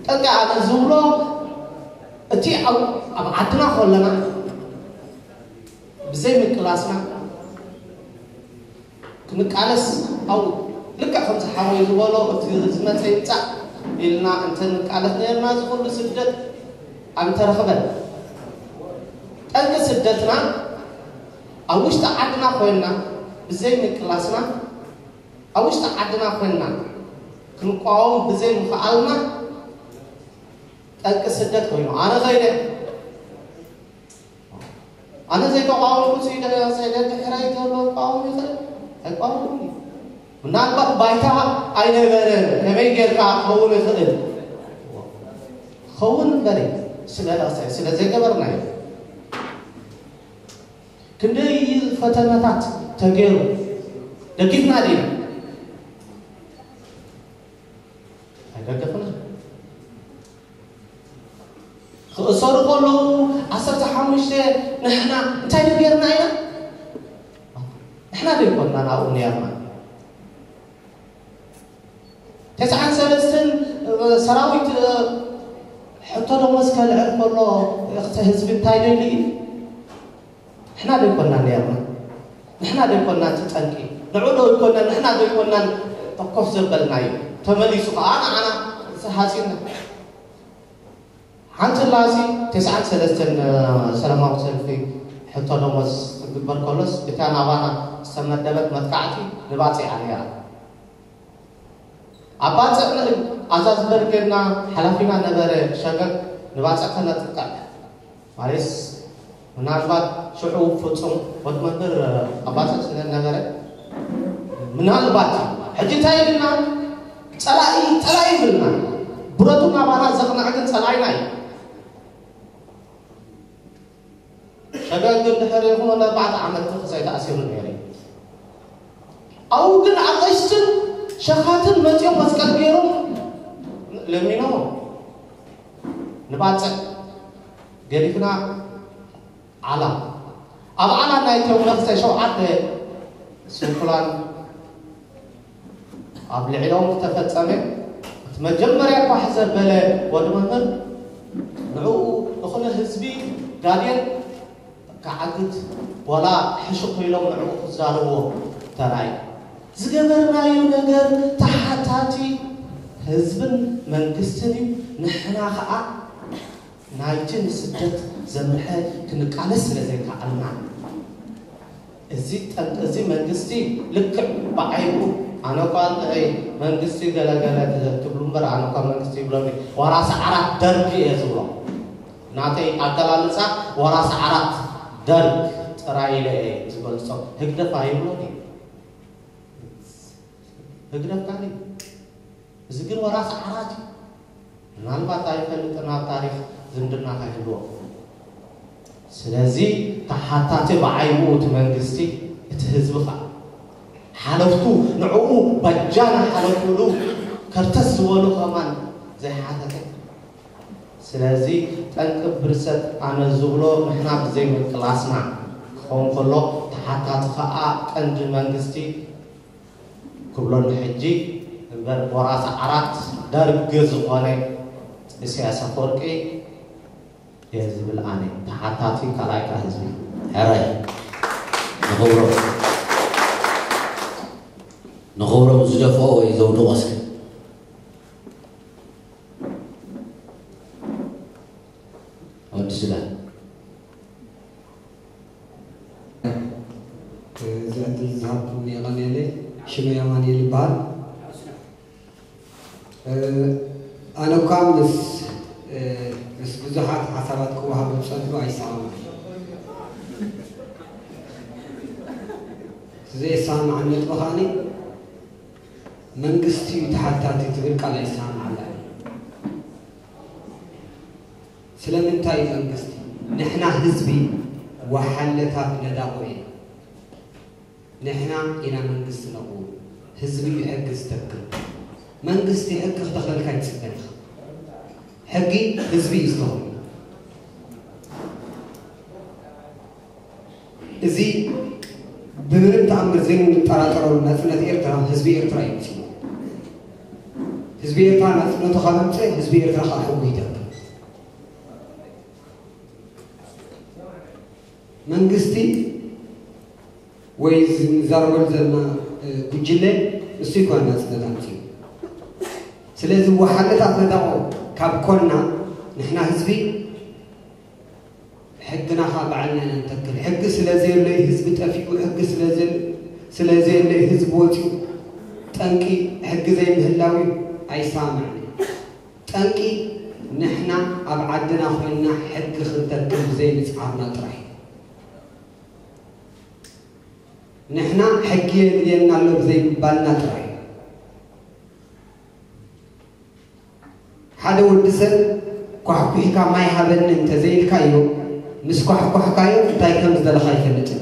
ጠንቂ ኣነ ዝብሎ፣ እቲ ኣብ ኣብ ዓድና ከለና ብዘይ ምቅላስና ክንቃለስ፣ ኣብኡ ልክዕ ከምዚ ሓወይ ዝበሎ፣ እቲ ዝመፀ ይምፃእ ኢልና እንተንቃለስ ነርና፣ እዚ ኩሉ ስደት ኣይምተረኽበን። ጠንቂ ስደትና ኣብ ውሽጢ ዓድና ኮይንና ብዘይ ምቅላስና፣ ኣብ ውሽጢ ዓድና ኮይንና ክንቋወም ብዘይ ምኽኣልና ጠንቂ ስደት ኮይኑ። ኣነ ከይደ ኣነ ዘይተቃወምኩ ስደት ድሕረይ ዘሎ ክቃወም ይኽእል ኣይቃወምን እዩ። ምናልባት ባይታ ኣይነበረን፣ ከመይ ጌርካ ክኸውን ይኽእል? ክኸውን እምበሪ፣ ስለ ስለ ዘይገበርናዮ። ክንደይ ፈተነታት ተገይሩ፣ ደጊፍና ዲና? ኣይደገፍና። ክእሰሩ ከለዉ ዓሰርተ ሓሙሽተ፣ ንሕና እንታይ ጌርና ኢና? ንሕና ዶ ኣይኮንና ናብኡ ነርና? ተስዓን ሰለስተን ሰራዊት ሕቶ ደሞዝ ከልዕል ከሎ ህዝቢ እንታይ ደልዩ? ንሕና ዶ ኣይኮንና ነርና? ንሕና ዶ ኣይኮንና እቲ ጠንቂ? ንዑ ዶ ኣይኮንና፣ ንሕና ዶ ኣይኮንናን ኮፍ ዘበልናዮ? ተመሊሱ ከኣ ንዓና ሃጺና። ሓንቲ ላሲ ተስዓን ሰለስተን ሰላማዊ ሰልፊ ሕቶ ደሞዝ ክግበር ከሎስ፣ እታ ናባና ዝተመደበት መጥቃዕቲ ንባጽዕ እያ ነይራ። ኣብ ባጽዕ ኣዛዚ በርጌድና ሓላፊና ነበረ ሸገግ ንባጽዕ ከነጥቅዕ። ማለትስ ምናልባት ሽዑ ፍጹም ወድ መምህር ኣብ ባጽዕ ስለ ነበረ፣ ምናልባት ሕጂ እንታይ ኢልና ጸላኢ ጸላኢ ይብልና። ብረቱ ናባና ዘቕንዕ ግን ጸላኢና እዩ። ሸገግ ግን ድሕሪ ይኹን ኣርባዕተ ዓመት ተኽሳይ ተኣሲሩ ነይሩ። ኣብኡ ግን ኣቐሽትን ሸኻትን መጺኦም መስቀል ገይሮም ለሚኖም ንባጽዕ ገዲፍና ዓላ። ኣብ ዓላ ናይቶም ነፍሰ ሸውዓተ ስንኩላን ኣብ ልዕሊኦም ዝተፈጸመ፣ እቲ መጀመርያ ኳሕ ዘበለ ወዲ መምህር ንዕኡ ዝኾነ ህዝቢ ጋድየን ክዓግት ዋላ ሕሹኽ ኢሎም ንዕኡ ክዛረብዎ ተራእዩ። ዝገበርናዮ ነገር ተሓታቲ ህዝብን መንግስትን እዩ። ንሕና ኸኣ ናይቲ ንስደት ዘምርሐ ክንቃለስ ስለ ዘይከኣልና፣ እዚ ጠንቂ እዚ መንግስቲ ልክዕ ብዓይቡ፣ ኣነ እኳ እንተይ መንግስቲ ገለገለ ትብሉ እምበር፣ ኣነ እኳ መንግስቲ ይብሎኒ፣ ወራሲ ዓራት ደርግ እየ ዝብሎ። ናተይ ኣገላልጻ ወራሲ ዓራት ደርግ ጥራይ ኢለ እየ ዝገልጾ። ህግደፍ ኣይብሎን እዩ። ህግደፍ ካን እዩ። እዚ ግን ወራሲ ዓራት እዩ። ምናልባት ኣይፈልጥን፣ ኣብ ታሪኽ ዝምድና ከይህልዎ። ስለዚ ተሓታቲ ብዓይቡ እቲ መንግስቲ፣ እቲ ህዝቢ ኸዓ ሓለፍቱ ንዕኡ በጃ ንሓለፍሉ ከርተት ዝበሉ ከማን ዘይሓተተ። ስለዚ ጠንቂ ብርሰት ኣነ ዝብሎ ንሕና ብዘይ ምቅላስና ክኸውን ከሎ፣ ተሓታቲ ኸዓ ቀንዲ መንግስቲ ክብሎ ንሕጂ እምበር፣ ወራሲ ዓራት ደርግ ዝኾነ ኢሳያስ ኣፈወርቂ እየ ዝብል ኣነ። ተሓታቲ ካልኣይ ከኣ ህዝቢ። ሕራይ። ንኽብሮም፣ ንኽብሮም ዝደፍኦ ወይ ዘውድቖ እስከ። ወዲ ሱዳን። እዚ ዕድል ዝሃብኩምኒ የቐንየለይ። ሽመይ ኣማኑኤል ይበሃል። ኣነ እኳ ምስ ምስ ብዙሓት ሓሳባት ክወሃቡ ዝጸንሑ ኣይሰማማዕን። እቲ ዘየሰማማዕን ነጥቢ ከኣ፣ መንግስቲ እዩ ተሓታቲ ትብል ቃል ኣይሰማማዕላን። ስለምንታይ እዩ መንግስቲ? ንሕና ህዝቢ ወሓለታት ነዳቑ ኢና። ንሕና ኢና መንግስቲ ነቕውም። ህዝቢ እዩ ሕጊ ዝተክል። መንግስቲ ሕጊ ክተኽለልካ ይጽበን ኢኻ። ሕጊ ህዝቢ እዩ ዝተኽሎ። እዚ ብምንም ተኣምር ዘይንጠራጠረሉ ናጽነት ኤርትራ ህዝቢ ኤርትራ እዩ መሲሉ። ህዝቢ ኤርትራ ናጽነቱ ካብ ኣምጽእ ህዝቢ ኤርትራ ከዓ ሕጉ ይተክል። መንግስቲ ወይ እዚ ንዛረበሉ ዘለና ጉጅለ ንሱ ይኮነ ናጽነት ኣምጽኡ። ስለዚ ወሓለታት ነዳቆ ካብ ኮና ንሕና ህዝቢ ሕግና ከዓ ባዕልና ኢና ንተክል። ሕጊ ስለ ዘየሎ እዩ ህዝቢ ጠፊኡ። ሕጊ ስለ ዘየሎ እዩ ህዝቢ ወፂኡ። ጠንቂ ሕጊ ዘይምህላው እዩ። ኣይሰማማዕን እዩ። ጠንቂ ንሕና ኣብ ዓድና ኮይንና ሕጊ ክንተክል ብዘይምፅዓርና ጥራሕ እዩ። ንሕና ሕጊ የድልየና ኣሎ ብዘይምባልና ጥራሕ እዩ። ሓደ ወዲ ሰብ ኳሕኩሕካ ማይ ሃበኒ እንተዘይልካዮ፣ ምስ ኳሕኳሕካዮ እንታይ ከም ዝደለኻ ኣይፈልጥን።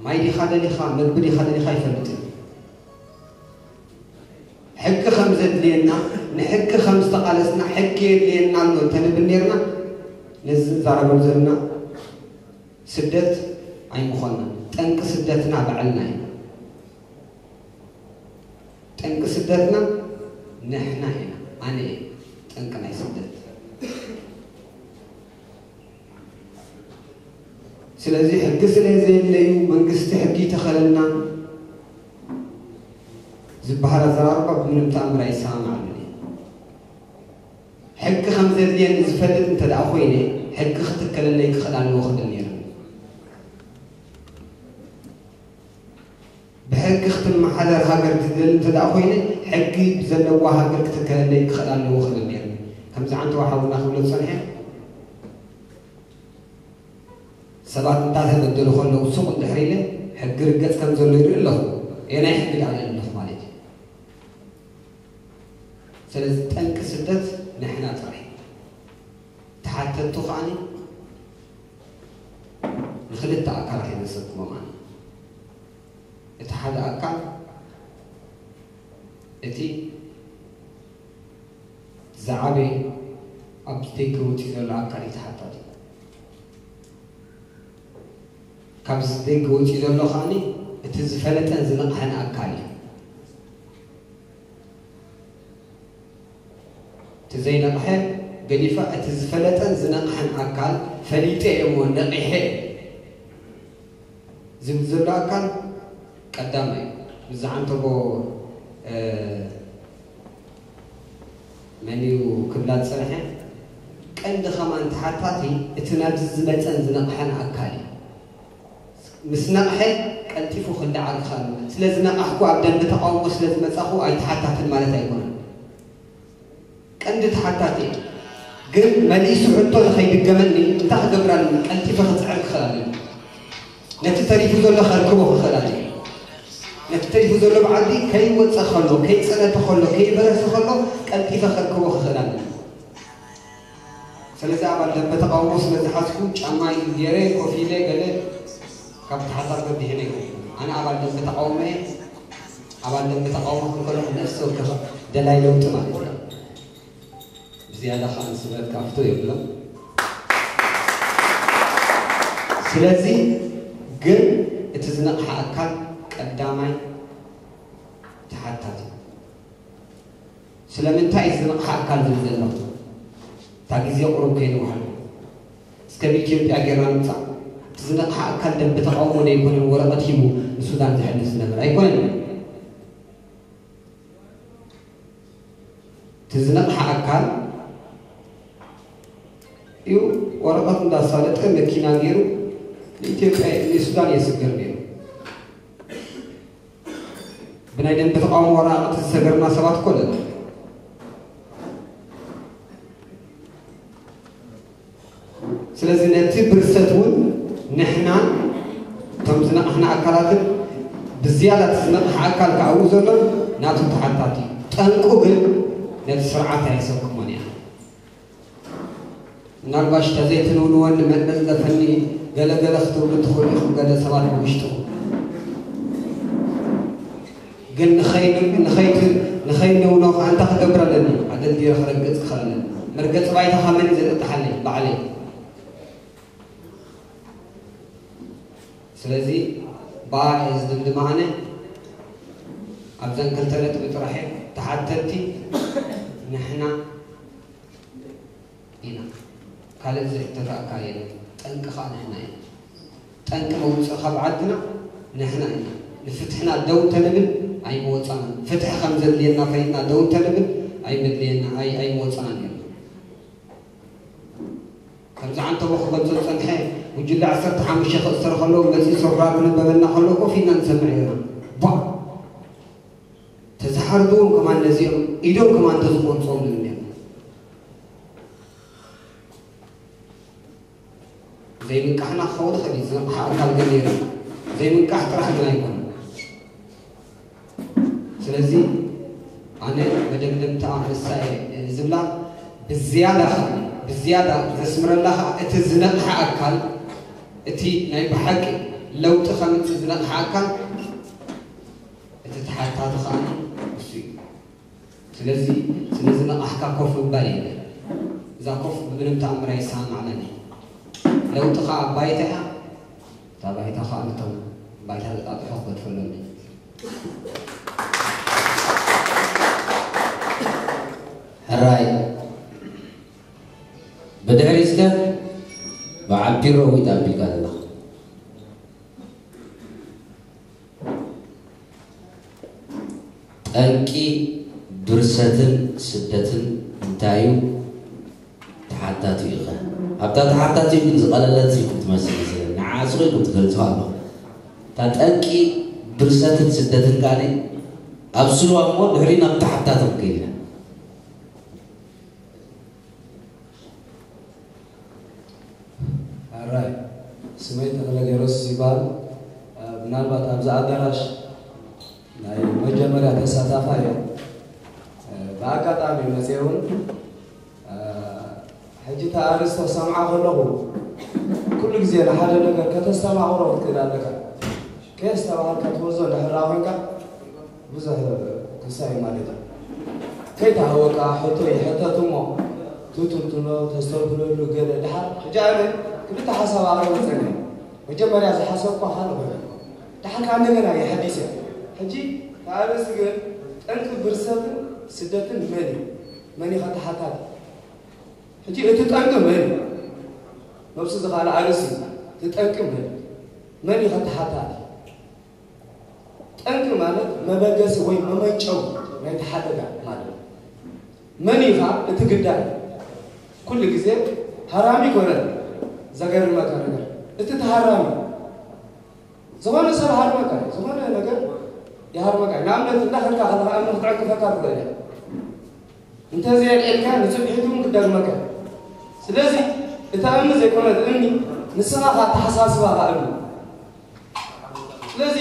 ማይ ዲኻ ደሊኻ፣ ምግቢ ዲኻ ደሊኻ ኣይፈልጥን። ሕጊ ከም ዘድልየና፣ ንሕጊ ከም ዝተቓለስና፣ ሕጊ የድልየና ኣሎ እንተንብል ነርና፣ ነዚ ንዛረበሉ ዘለና ስደት ኣይምኾንና። ጠንቂ ስደትና ባዕልና ኢና። ጠንቂ ስደትና ንሕና ኢና። ኣነ እየ ጠንቂ ናይ ስደት። ስለዚ ሕጊ ስለ ዘየለ እዩ መንግስቲ ሕጊ ይተኸለልና ዝበሃል ኣዘራርባ ብምንም ተኣምር ኣይሰማማዕሉን እየ። ሕጊ ከም ዘድልየኒ ዝፈልጥ እንተ ደኣ ኮይነ፣ ሕጊ ክትከለለይ ክኽእል ኣለዎ ክብል ነይሩ። ብሕጊ ክትመሓደር ሃገር ዝደሊ እንተ ደኣ ኮይነ፣ ሕጊ ብዘለዋ ሃገር ክትከለለይ ክኽእል ኣለዎ ክብል ነይሩ። ከምዚ ዓንተዋ ሓውና ክብሎ ዝጸንሐ፣ ሰባት እንዳ ተበደሉ ከለዉ ሱቕ እንድሕር ኢለ፣ ሕጊ ርገጽ ከም ዘሎ ይርኢ ኣለኹ። የናይ ሕጊ ደኣ ኣለኹ ማለት እዩ። ስለዚ ጠንቂ ስደት ንሕና ጥራሕ። ተሓተቱ ከዓኒ ንክልተ ኣካላት ኢና ነሰክሞም ኣነ። እቲ ሓደ ኣካል እቲ ዝዓበየ ኣብ ደገ ወፂኡ ዘሎ ኣካል እዩ ተሓታቲ። ካብዚ ደገ ወፂኡ ዘሎ ከዓኒ እቲ ዝፈለጠን ዝነቕሐን ኣካል እዩ። እቲ ዘይነቕሐ ገዲፋ፣ እቲ ዝፈለጠን ዝነቕሐን ኣካል ፈሊጠ እየ እሞ ነቒሐ ዝብል ዘሎ ኣካል ቀዳማይ እዩ። ምስ ዝዓንተቦ፣ እ፣ መን እዩ ክብላ ዝጸንሐ? ቀንዲ ከማን ተሓታቲ እቲ ናብዚ ዝመጸን ዝነቕሐን ኣካል እዩ። ምስ ነቕሐ ቀልጢፉ ክለዓል ክኽእል። ስለ ዝነቓሕኩ ኣብ ደንበ ተቓውሞ ስለ ዝመጻኹ ኣይተሓታትን ማለት ኣይኮነን። ቀንዲ ተሓታቲ እየ። ግን መሊሱ ሕቶ ንኸይድገመኒ እንታይ ክገብር ኣለኒ? ቀልጢፈ ክጽዕር ክኽእል ኣለኒ። ነቲ ተሪፉ ዘሎ ከርክቦ ክኽእል ኣለኒ። ነቲ ተሪፉ ዘሎ ብዓዲ ከይወጸ ከሎ፣ ከይጸነተ ከሎ፣ ከይበረሰ ከሎ ቀልጢፈ ከርክቦ ክኽእል ኣለኒ። ስለዚ ኣባል ደንበ ተቃውሞ ስለ ዝሓዝኩ ጫማይ ገይረ ኮፍ ኢለ ገለ ካብ ተሓታትነት ድሒነ ኣይኮንኩን። ኣነ ኣባል ደንበ ተቃውሞ እየ። ኣባል ደንበ ተቃውሞ ክንከሎ ነፍሲ ወከፍ ደላይ ለውጢ ማለት እዩ። ብዝያዳ ከዓ ንስምረት ካፍቶ የብሎም። ስለዚ ግን እቲ ዝነቕሐ ኣካል ቀዳማይ ተሓታቲ እዩ። ስለምንታይ እዚ ዝነቕሓ ኣካል ዝብል ዘለኹ? እታ ግዜ ቁሩብ ከይንውሓሉ። እስከ ብኢትዮጵያ ጌርና ንምጻእ። እቲ ዝነቕሓ ኣካል ደንበ ተቃውሞ ዶ ኣይኮነን ወረቐት ሂቡ ንሱዳን ዘሕልፍ ዝነበረ? ኣይኮነን። እቲ ዝነቕሓ ኣካል እዩ ወረቐት እንዳሳለጠ መኪና ገይሩ ንኢትዮጵያ፣ ንሱዳን የስግር ነይሩ። ብናይ ደንበ ተቃውሞ ወረቐት ዝሰገርና ሰባት እኮ ኣለና። ስለዚ ነቲ ብርሰት እውን ንሕናን እቶም ዝነቕሕና ኣካላትን ብዝያዳ እቲ ዝነቕሐ ኣካል ክኣው ዘሎ ናቱ ተሓታቲ እዩ። ጠንቁ ግን ነቲ ስርዓት ኣየሰክሞን እያ። ምናልባሽ ተዘይትንውንወኒ መጥመጽ ለፈኒ ገለ ገለ ክትብሉ ትኽእሉ ኢኹም፣ ገለ ሰባት ብውሽጥኹም። ግን ንኸይን-፣ ንኸይት-፣ ንኸይንውኖ ከዓ እንታይ ክገብር ኣለኒ? ኣደልዲረ ክረግጽ ክኽእል ኣለኒ። መርገጺ ባይታ ካብ መን እዩ ዘጥጥሓለይ? ባዕለይ። ስለዚ ብኣ እየ ዝድምድም ኣነ። ኣብዘን ክልተ ነጥቢ ጥራሕ እየ ተሓተቲ ንሕና ኢና። ካልእ ዝሕተተካ የለን። ጠንቂ ኸኣ ንሕና ኢና። ጠንቂ መውፅኢ ካብ ዓድና ንሕና ኢና። ንፍትሕና ደው እንተንብል ኣይምወፃናን። ፍትሒ ከም ዘድልየና ፈሊጥና ደው እንተንብል ኣይመድልየና፣ ኣይ-፣ ኣይምወፃናን ነይሩ። ከምዚ ዓንተቦ ክገልጾ ዝጸንሐ፣ ጉጅለ ዓሰርተ ሓሙሽተ ክእሰር ከሎ መጺኡ ስሩራ ክነበበልና ከሎ ኮፍ ኢልና ንሰምዕ ነይርና። ቧዕ! ተዝሓርድዎም ከማን ነዚኦም ኢዶም ከማን እንተዝቆርጾም ንብል ነይርና። ዘይምንቃሕና ክኸውን ይኽእል እዩ፣ ዝነቕሐ ኣካል ግን ነይሩ። ዘይምንቃሕ ጥራሕ ግን ኣይኮነን። ስለዚ ኣነ መደምደምታ ንሳ እየ ዝብላ፣ ብዝያዳ ከኣ፣ ብዝያዳ ዘስምረላ ከኣ እቲ ዝነቕሐ ኣካል፣ እቲ ናይ ብሓቂ ለውጢ ከምጽእ ዝነቕሐ ኣካል፣ እቲ ተሓታቲ ከኣ ንሱ እዩ። ስለዚ ስለ ዝነቓሕካ ኮፍ ምባል የለን። እዛ ኮፍ ብምንም ተኣምር ኣይሰማማዕናን እዩ። ለውጢ ከኣ ባይታ እያ። እታ ባይታ ከኣ ነቶም ባይታ ዘጣጥሑ ክገድፈሎም እዩ። ሕራይ ብድሕሪ እስከ ብዓቢሮ ዊጥ ኣቢልካ ዘለኻ ጠንቂ ብርሰትን ስደትን እንታይ እዩ? ተሓታቲ ኢኸ ኣብታ ተሓታቲ ግን ዝቐለለት ኢልኩም ትመስል፣ ንዓ ስቕ ኢልኩም ትገልጹ ኣለኹ። እታ ጠንቂ ብርሰትን ስደትን ካኒ ኣብ ስልዋ እሞ ድሕሪ ናብ ተሓታቲ ክንከይድ ኢና። ኣራይ ስመይ ተኽለ ገረሱስ ይበሃል። ምናልባት ኣብዚ ኣዳራሽ ናይ መጀመርያ ተሳታፋይ እየ። ብኣጋጣሚ መፅየ እውን ሕጂ እቲ ኣርእስቲ ክሰምዓ ከለኹ ኩሉ ግዜ ንሓደ ነገር ከተስተማቕሮ ክትክእል ኣለካ። ከየስተባሃልካ ትወስዶ እንድሕር ኮይንካ ብዙሕ ክሳይ ማለት እዩ። ከይተሃወካ ሕቶ ይሕተት እሞ ትትንትኖ ተስተብህለሉ ገለ ድሓር። ሕጂ ኣነ ክልተ ሓሳብ ኣቕሪበ ጸኒሐ። መጀመርያ ዝሓሰብኳ ሓደ ኮይኑ ድሓር ከኣ እንደገና የሐዲሰ። ሕጂ ኣርእስቲ ግን ጠንቂ ብርሰትን ስደትን መን እዩ? መን እዩ ተሓታቲ? ሕጂ እቲ ጠንቂ መን እዩ? ነብሱ ዝኻለ ኣርእስቲ እዩ። እቲ ጠንቂ መን እዩ? መን እዩ ተሓታቲ? ጠንቂ ማለት መበገሲ ወይ መመንጨዊ ናይቲ ሓደጋ ማለት እዩ። መን እዩ ኸኣ እቲ ግዳይ? ኩሉ ግዜ ሃራሚ ይኮነን። ዘገርመካ ነገር እቲ ተሃራሚ ዝኾነ ሰብ ሃርመካ እዩ። ዝኾነ ነገር ይሃርመካ እዩ። ንኣብነት እንዳኸድካ ከለኻ እምኒ ክትዕንቅፈካ ትኽእል እያ። እንተዘየልዒልካ ንጽብሒቱ እውን ክደግመካ እዩ። ስለዚ እታ እምኒ ዘይኮነት እምኒ ንስኻ ኸኣ ኣተሓሳስባኻ እምኒ። ስለዚ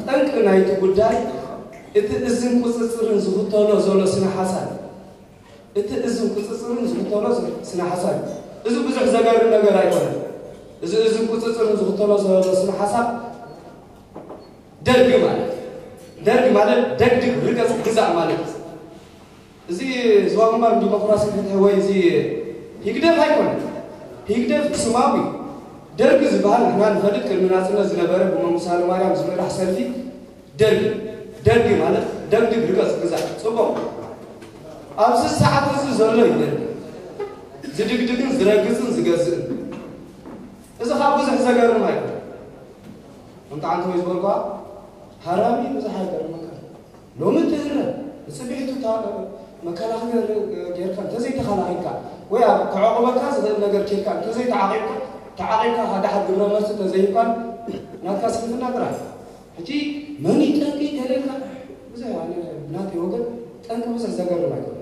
ጠንቂ ናይቲ ጉዳይ እቲ እዝን ቁጽጽርን ዝኽተሎ ዘሎ ስነ ሓሳብ፣ እቲ እዝን ቁጽጽርን ዝኽተሎ ስነ ሓሳብ እዩ። እዚ ብዙሕ ዘገርም ነገር ኣይኮነን። እዚ እዝን ቁጽጽርን ዝኽተሎ ዘሎ ስነ ሓሳብ ደርጊ ማለት ደርጊ ማለት ደግድግ፣ ርገጽ፣ ግዛእ ማለት እዩ። እዚ ዞባ ግንባር ዲሞክራሲ ፍትሒ ወይ እዚ ህግደፍ ኣይኮነን። ህግደፍ ስማዊ ደርጊ ዝበሃል ንሕና ንፈልጥ ቅድሚ ናጽነት ዝነበረ ብመንግስቱ ሃይለማርያም ዝምራሕ ሰልፊ ደርጊ። ደርጊ ማለት ደግድግ፣ ርገጽ፣ ግዛእ። ጽቡቕ። ኣብዚ ሰዓት እዚ ዘሎ እዩ ደርጊ። ዝድግድግን ዝረግጽን ዝገዝእን። እዚ ካብ ብዙሕ ዘገርም ኣይኮነን። ከምቲ ዓንተ ወይ ዝበልኳ ሃራሚ ብዙሕ ኣይገርመካ። ሎሚ ትህረ ንጽብሒቱ እታ መከላኸሊ ጌርካ እንተዘይተኸላኺልካ ወይ ኣብ ክዕቑበካ ዝኽእል ነገር ኬድካ እንተዘይተዓቒብካ፣ ተዓቒብካ ካብ ደሓር ግብረ መልሲ እንተዘይሂብካ ናትካ ስንፍና ጥራሕ። ሕጂ መን እዩ ጠንቂ ገለ ኢልካ ብዙሕ ኣነ ናተይ ወገን ጠንቂ ብዙሕ ዘገርም ኣይኮነን።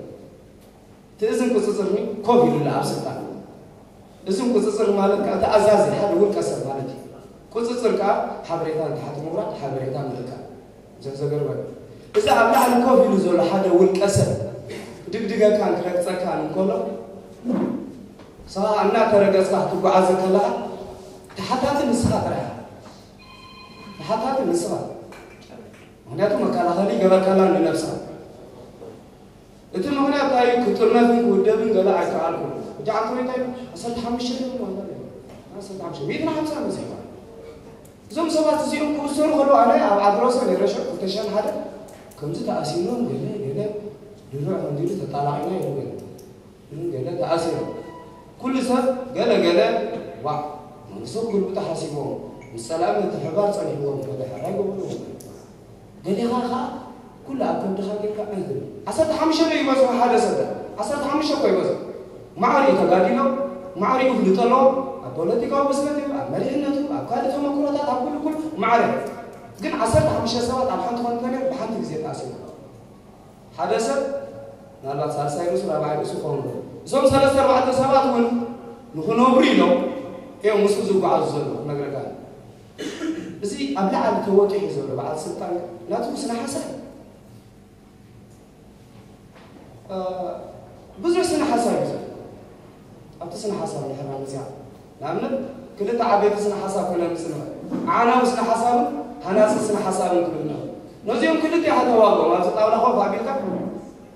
እቲ እዝን ቁጽጽርኒ ኮፍ ኢሉላ ኣብ ስልጣን። እዝን ቁጽጽር ማለት ከኣ እቲ ኣዛዚ ሓደ ውልቀ ሰብ ማለት እዩ። ቁጽጽር ከኣ ሓበሬታ ንታሕቲ ምውራድ፣ ሓበሬታ ምልቃቕ። ብዙሕ ዘገርም ኣይኮነን። እዚ ኣብ ላዕሊ ኮፍ ኢሉ ዘሎ ሓደ ውልቀ ሰብ ክድግድገካን ክረግጸካን እንከሎ፣ ንስኻ እናተረገጽካ ክትጓዓዝ እንከለኻ፣ ተሓታቲ ንስኻ ጥራሕ ኢኻ። ተሓታቲ ንስኻ። ምኽንያቱ መከላኸሊ ገበርካላ ንነብስኻ። እቲ ምኽንያት እንታይ እዩ? ክጥርነፍን ክውደብን ገለ ኣይከኣልኩን። ሕጂ ዓንተ ወይ እንታይ ዓሰርተ ሓሙሽተ ድዩ ማለት እዩ? ዓሰርተ ሓሙሽተ፣ ሚእትን ሓምሳን በጺሕዋ። እዞም ሰባት እዚኦም ክእሰሩ ከለዉ ኣነ ኣብ ዓዲ ሮሰ ነይረ ሽዑ ክልተ ሽሕን ሓደ ከምዚ ተኣሲኖም ገለ ገለ ድሩዕ ከምዚ ኢሉ ተጣላቒና ኢሉ ገለ ገለ ተኣሲኖም ኩሉ ሰብ ገለ ገለ ዋዕ መንግስቲ ክግልብጡ ሓሲቦም ምስ ጸላኢ ምትሕብባር ጸኒሕዎም ገለ ሓራ ይገብርዎ ገሊኻ ኸዓ ኩሉ ኣብ ከብድኻ ጌርካ እንታይ ዓሰርተ ሓሙሽተ ዶ ይበዝሑ ሓደ ሰብ ዓሰርተ ሓሙሽተ እኮ ይበዝሑ ማዕሪኡ ተጋዲሎም ማዕሪኡ ፍልጠሎም ኣብ ፖለቲካዊ ብስለት እዩ ኣብ መሪሕነቱ ኣብ ካልእ ተመክሮታት ኣብ ኩሉ ኩሉ ማዕረ ግን ዓሰርተ ሓሙሽተ ሰባት ኣብ ሓንቲ ኮንተነር ብሓንቲ ግዜ ተኣሲሮም ሓደ ሰብ ምናልባት ሳልሳይ ርእሱ ራብዓይ ርእሱ ክኸውን ይኽእል እዞም ሰለስተ ኣርባዕተ ሰባት እውን ንኽነብሩ ኢሎም እዮም ምስኡ ዝጓዓዙ ዘለዉ ክነግረካ እዚ ኣብ ላዕሊ ተወጢሑ ዘሎ በዓል ስልጣን ናቱ ስነ ሓሳብ ብዙሕ ስነ ሓሳብ እዩ ኣብቲ ስነ ሓሳብ ንሕና መፅያ ንኣብነት ክልተ ዓበይቲ ስነ ሓሳብ ከነምፅ ንኽእል ዓናዊ ስነ ሓሳብን ሃናፂ ስነ ሓሳብን ክብል ንኽእል ነዚኦም ክልተ ኢኻ ተዋግኦም ኣብዚ ጣውላ ኮፍ ኣቢልካ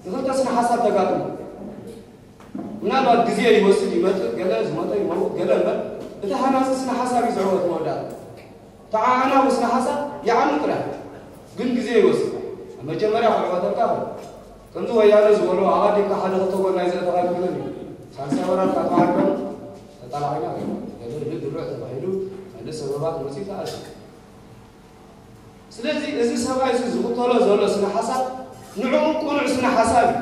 ንክልተ ስነ ሓሳብ ተጋጥሞ ምናልባት ግዜ ይወስድ ይመፅእ ገለ ዝመጠ ይመውት ገለ እምበር እቲ ሃናፂ ስነ ሓሳብ እዩ ዝዕወት መወዳእታ ተዓዓና ውስነ ሓሳብ ይዓኑ ጥራሕ ግን ግዜ ይወስድ ኣብ መጀመርያ ክዕወተልካ ኸ ከምዚ ወያነ ዝበሎ ኣቓዲምካ ሓደ ክልተ ጎል ናይ ዘእተኻ ኣይኮነን እዩ ሳልሳይ ወራር ካብ ተዓርቀም ተጣላቒና ገለ ድርዕ ተባሂሉ መልስ ሰበባት መፂኡ ተኣስዩ ስለዚ እዚ ሰብኣይ እዚ ዝኽተሎ ዘሎ ስነ ሓሳብ ንዕኡ ቁኑዕ ስነ ሓሳብ እዩ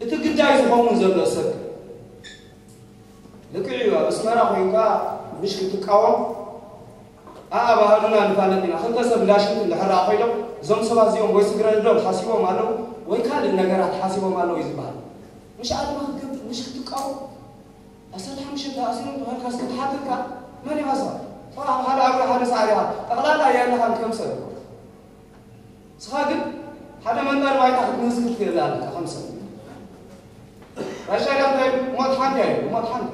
እቲ ግዳይ ዝኸውን ዘሎ ሰብ ልክዕ እዩ ኣብ ኣስመራ ኮይንካ ምሽ ክትቃወም ኣኣ ባህልና ንፋለጥ ኢና ክልተ ሰብ እንዳሽንት እንድሕር ኣ ኮይኖም እዞም ሰባት እዚኦም ወይ ስግረ ልዶም ሓሲቦም ኣለዉ ወይ ካልእ ነገራት ሓሲቦም ኣለዉ እዩ ዝበሃል ምሽ ኣድማ ክትገብር ምሽ ክትቃወም ኣሰርተ ሓሙሽተ ተኣሲሮም ተባሂልካ እስከ ትሓትት ከኣ መን ኢኻ ስኻ? ስኻ ኣብ ሓደ ኣጉሪ ሓደ ሳዕሪ ኢኻ። ጠቕላላ ኣየለኻን ከም ሰብ። ስኻ ግን ሓደ መንበሪ ባይታ ክትምህዝ ክትክእል ኣለካ ከም ሰብ። ራሻ ኢላ እንታይ ሞት ሓንቲ ኣይ ሞት ሓንቲ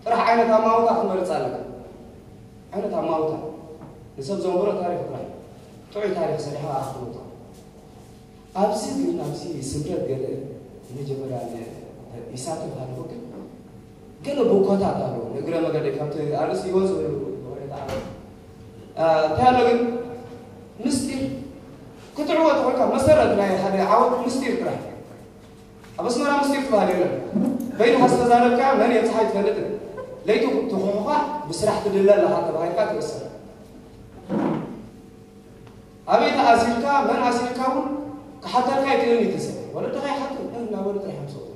ጥራሕ ዓይነት ኣማውታ ክትመርጽ ኣለካ። ዓይነት ኣማውታ ንሰብ ዘንብሮ ታሪኽ ጥራሕ ጥዑይ ታሪኽ ሰሪሓ ኣኽትመውታ። ኣብዚ ግን ኣብዚ ስምረት ገለ መጀመርያ ይሳተፍ ኣለኹ ግን ገለ ቦኮታት ኣለዉ ንእግረ መገደይ ካብቲ ኣርእስቲ ይወፁ እንታይ ኣሎ ግን ምስጢር ክትዕወት ኮይንካ መሰረት ናይ ሓደ ዓወት ምስጢር ጥራሕ ኣብ ኣስመራ ምስጢር ትበሃል የለን በይንኻ ዝተዛረብካ መን የብፅሓ ይትፈልጥን ለይቲ ትኹሕኳሕ ብስራሕ ትድለ ኣለኻ ተባሂልካ ትእሰር ኣበይ ተኣሲርካ መን ኣሲርካ እውን ክሓተልካ ይክእልን እዩ እቲ ሰብ ወለድኻ ይሓቱ እናበሉ ጥራሕ እዮም ዝወፁ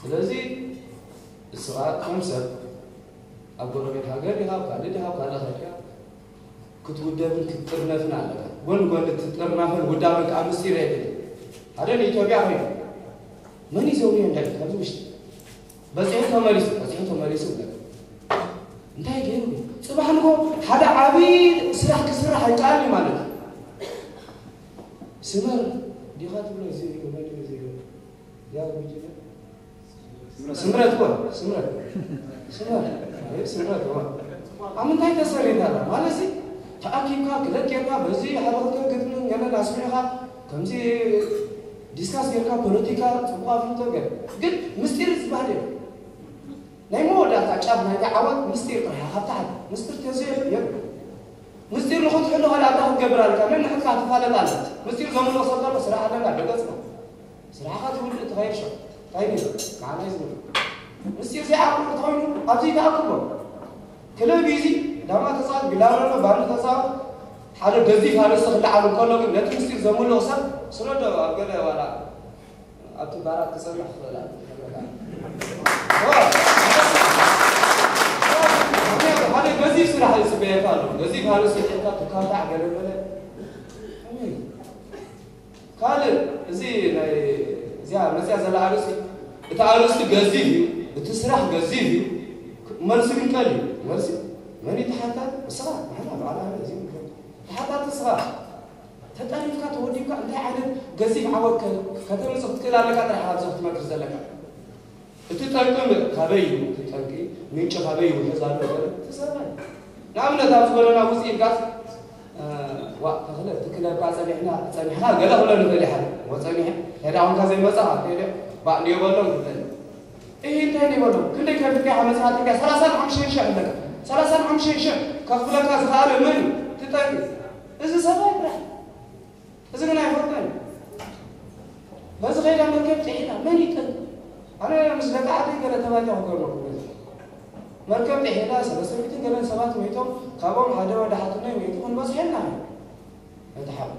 ስለዚ እስኻ ከም ሰብ ኣብ ጎረቤት ሃገር ዲኻ ኣብ ካልእ ዲኻ ኣብ ካልእ ከድካ ክትውደብን ክትጥርነፍን ኣለካ ጎን ጎን እቲ ጥርናፈን ውዳበን ከዓ ምስጢር የድሊ ሓደ ንኢትዮጵያ ኮይኑ መን እዩ ዘውርዮ እንዳይ ካብዚ ውሽጢ በፂሑ ተመሊሱ በፂሑ ተመሊሱ እንታይ ገይሩ ጽባሕ ንጎ ሓደ ዓብዪ ስራሕ ክስራሕ ኣይከኣል እዩ ማለት እዩ ስመር ዲኻ ትብሎ እዚ ስምረት ወ ስምረት ስምረት ስምረት ወ ኣብ ምንታይ ተሰሪታ ኣላ ማለት ተኣኪብካ ክለቅ ጌርካ በዚ ሓደ ክልተ ግጥሚ ገለ ኣስሚዕኻ ከምዚ ዲስካስ ጌርካ ፖለቲካ ፅቡቅ ኣፍልጦ ገለ ግን ምስጢር ዝበሃል የለ ናይ መወዳእታ ጫፍ ናይቲ ዓወት ምስጢር ጥራሕ ካብ ታሕቲ ምስጢር ተዘየሉ የብሉ ምስጢር ንኽትሕሉ ካልእ ኣታ ክትገብር ኣለካ ነንሕድካ ትፋለጥ ኣለ ምስጢር ዘምልኦ ሰብ ዘሎ ስራሕ ኣለና ደገፅና ስራሕኻ ትውድእ ትኸይድ ሸው እንታይ ንብል ንዓና እዩ ዝብል ምስጢር ዘይዓቅሉ እንተኾይኑ ኣብዚ ተኣክቦ ክለብ እዩ እዚ ዳማ ተፃወት ቢላብረሎ ባንዲ ተፃወት ሓደ ገዚፍ ኣርእስቲ ክለዓል እንከሎ ግን ነቲ ምስጢር ዘምልኦ ሰብ ስረዶ ኣብ ገለ ዋላ ኣብቲ ባራት ክፀንሕ ክኽእል ሓደ ገዚፍ ስራሕ ይፅበየካ ኣሎ ገዚፍ ኣርእስቲ ሒዝካ ትካታዕ ገለበለ ካልእ እዚ ናይ እዚኣ መፅያ ዘላ ኣርእስቲ እቲ ኣርእስቲ ገዚፍ እዩ እቲ ስራሕ ገዚፍ እዩ መልሲ ግን ቀል እዩ መልሲ መን እዩ ተሓታቲ እስኻ ንሕና ባዕላ እዚ ተሓታቲ እስኻ ተጠሪፍካ ተወዲብካ እንታይ ዓይነት ገዚፍ ዓወት ከተምፅእ ክትክእል ኣለካ ጥራሕ ኣብዚ ክትመክር ዘለካ እቲ ጠንቂ ካበይ እዩ እቲ ጠንቂ ምንጭ ካበይ ይውሕዝ ኣሎ ትሰማይ ንኣብነት ኣብዚ ጎደና ውፅእ ኢልካስ ዋ ተኽለ እቲ ክለባ ፀኒሕና ፀኒሕካ ገለ ክብሎ ንኽእል ይሓል ወፀኒሐ ሄዳ ኮንካ ዘይመፃ ከይደ ባዕ ንዮ በሎም ክብለኒ እሂ እንታይ ንዮ በሎም ክንደይ ከፊልካ ኢኻ መፅኻ ትልካ ሰላሳን ሓሙሽተን ሽሕ ኣለካ ሰላሳን ሓሙሽተን ሽሕ ከኽፍለካ ዝኽኣለ መን እዩ ትጠንቂ እዚ ሰብ ኣይብራህ። እዚ ግን ኣይፈልጦን። በዚ ኸይዳ መርከብ ጥሒላ መን ይጥል? ኣነ ምስ ደቂ ዓደይ ገለ ተባልያ ክገብረኩም ገዛ መርከብ ጥሒላ ሰለስተ ሚእትን ገለን ሰባት ሞይቶም፣ ካብኦም ሓደ ወዲ ሓትኖይ ሞይቱ ክንበዝሐና እዩ። ነቲ ሓው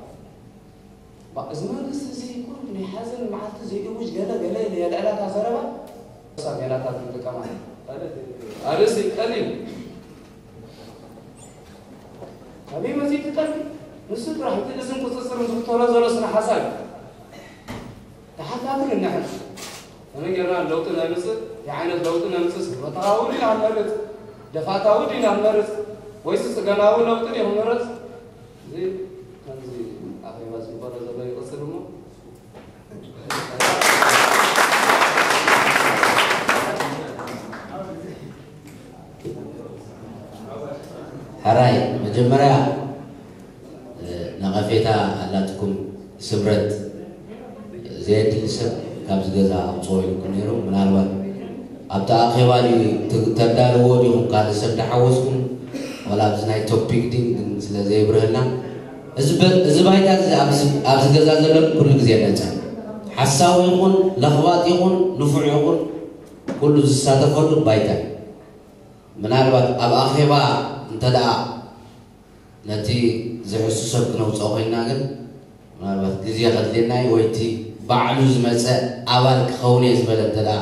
እዚ መንግስቲ እዚ ኩሉ ናይ ሓዘን መዓልቲ ዘይእውጅ ገለ ገለ ኢለ የልዕላታ ዘረባ። ሜላታት ንጥቀማ። ኣርእስቲ ቀሊል። ኣበይ መጺኡ ትጠልብ? ንሱ ጥራሕ እቲ እዝን ቁጽጽርን ዝኽተሎ ዘሎ ስነ ሓሳብ እዩ። ተሓታትን እንሕን ከመይ ጌርና ለውጢ ነምጽእ? እንታይ ዓይነት ለውጢ ነምጽእ? ስርበታዊ ዲና ንመርጽ? ደፋታዊ ዲና ንመርጽ? ወይስ ጽገናዊ ለውጢ ድዩ ክምረጽ? እዚ ከምዚ ኣኼባ ዝግበሮ ዘሎ ይቕጽል እሞ ሕራይ መጀመርያ ነቐፌታ ኣላትኩም። ስምረት ዘየድሊ ሰብ ካብዚ ገዛ ኣውፅኦ ኢልኩም ነይሩ። ምናልባት ኣብቲ ኣኼባ ድዩ ት- ተዳልዎ ዲኹም ካልእ ሰብ እንዳሓወስኩም ዋላ ኣብዚ ናይ ቶፒክ ድን ግን ስለ ዘየብርህልና እዚ በ- እዚ ባይታ እዚ ኣብዚ ኣብዚ ገዛ ዘሎ ኩሉ ግዜ ነፃ ሓሳዊ ይኹን ለኽባጥ ይኹን ንፉዕ ይኹን ኩሉ ዝሳተፈሉ ባይታ እዩ። ምናልባት ኣብ ኣኼባ እንተ ደኣ ነቲ ዝሕሱ ሰብ ክነውፅኦ ኮይንና ግን ምናልባት ግዜ ከድልየና እዩ ወይ እቲ ባዕሉ ዝመፀ ኣባል ክኸውን እየ ዝበለ እንተ ደኣ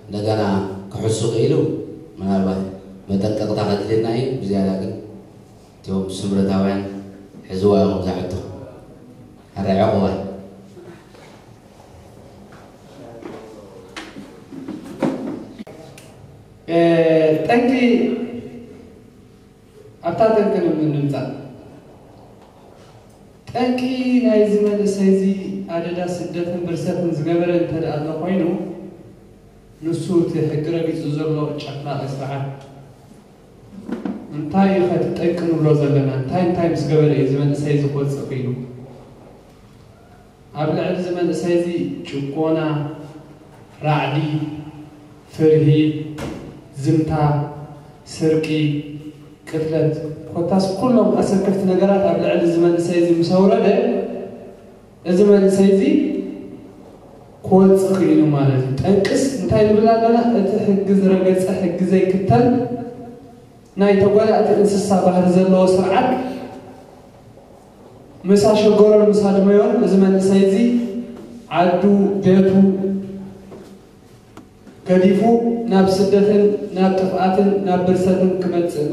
እንደገና ክሕሱ ክኢሉ ምናልባት መጠንቀቕታ ከድልየና እዩ። ብዝያዳ ግን እቶም ስምረታውያን ሕዝዋ እዮም እዛ ሕቶ። ሕራይ ዕቑባ። ጠንቂ ኣብታ ጠንቂ ንምምጻእ ጠንቂ ናይዚ መንእሰይ እዚ ኣደዳ ስደትን ብርሰትን ዝገበረ እንተ ደኣ እንተኾይኑ ንሱ እቲ ሕጊ ረጊጹ ዘሎ ጨፍላቒ ስርዓት እንታይ እዩ ከቲ ጠንቂ ንብሎ ዘለና? እንታይ እንታይ ምስ ገበረ እዩ እዚ መንእሰይ እዚ ክወጽእ ክኢሉ? ኣብ ልዕሊ እዚ መንእሰይ እዚ ጭቆና፣ ራዕዲ፣ ፍርሂ፣ ዝምታ፣ ስርቂ፣ ቅትለት ኮታስ ኩሎም ኣሰከፍቲ ነገራት ኣብ ልዕሊ እዚ መንእሰይ እዚ ምስ ኣውረደ እዚ መንእሰይ እዚ ክወፅእ ክኢሉ ማለት እዩ። ጠንቅስ እንታይ ንብል ኣለና? እቲ ሕጊ ዝረገፀ ሕጊ ዘይክተል ናይ ተጓዳእቲ እንስሳ ባህሪ ዘለዎ ስርዓት ምስ ኣሸገሮን ምስ ኣድመዮን እዚ መንእሰይ እዚ ዓዱ፣ ቤቱ ገዲፉ ናብ ስደትን ናብ ጥፍኣትን ናብ ብርሰትን ክመፅእ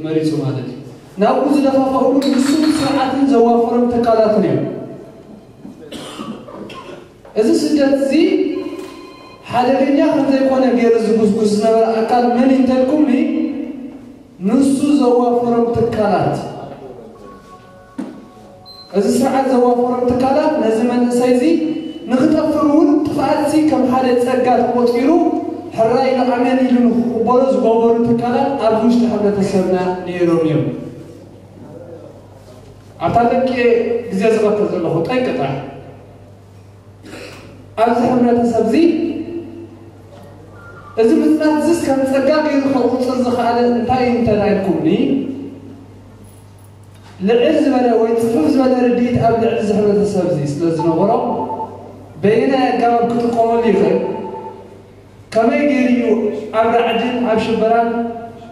መሪፁ ማለት እዩ። ናብኡ ዝደፋፈእሉ ንሱን ስርዓትን ዘዋፈሮም ትካላትን እዮም። እዚ ስደት እዚ ሓደገኛ ከምዘይኮነ ገይሩ ዝጉስጉስ ዝነበረ ኣካል መን እዩ እንተልኩምኒ ንሱ ዘዋፈሮም ትካላት እዚ ስርዓት ዘዋፈሮም ትካላት ነዚ መንእሰይ እዚ ንክጠፍእ እውን ጥፍኣትሲ ከም ሓደ ፀጋ ተቆፂሩ ሕራይ ኢሉ ኣሜን ኢሉ ንክቅበሎ ዝገበሩ ትካላት ኣብዚ ውሽጢ ሕብረተሰብና ነይሮም እዮም። ኣብታ ጠንቂ ግዜ ዝቐትል ዘለኹ ጠንቂ ጥራሕ ኣብዚ ሕብረተሰብ እዚ እዚ ምፅናት እዚስ ከም ፀጋ ገይሩ ከቁፅር ዝኸኣለ እንታይ እዩ እንተዳ ኢልኩምኒ ልዕል ዝበለ ወይ ፅፍፍ ዝበለ ርድኢት ኣብ ልዕሊ እዚ ሕብረተሰብ እዚ ስለ ዝነበሮ በየናይ ኣጋባብ ክጥቀመሉ ይኽእል ከመይ ገይሩ እዩ ኣብ ራዕድን ኣብ ሽበራን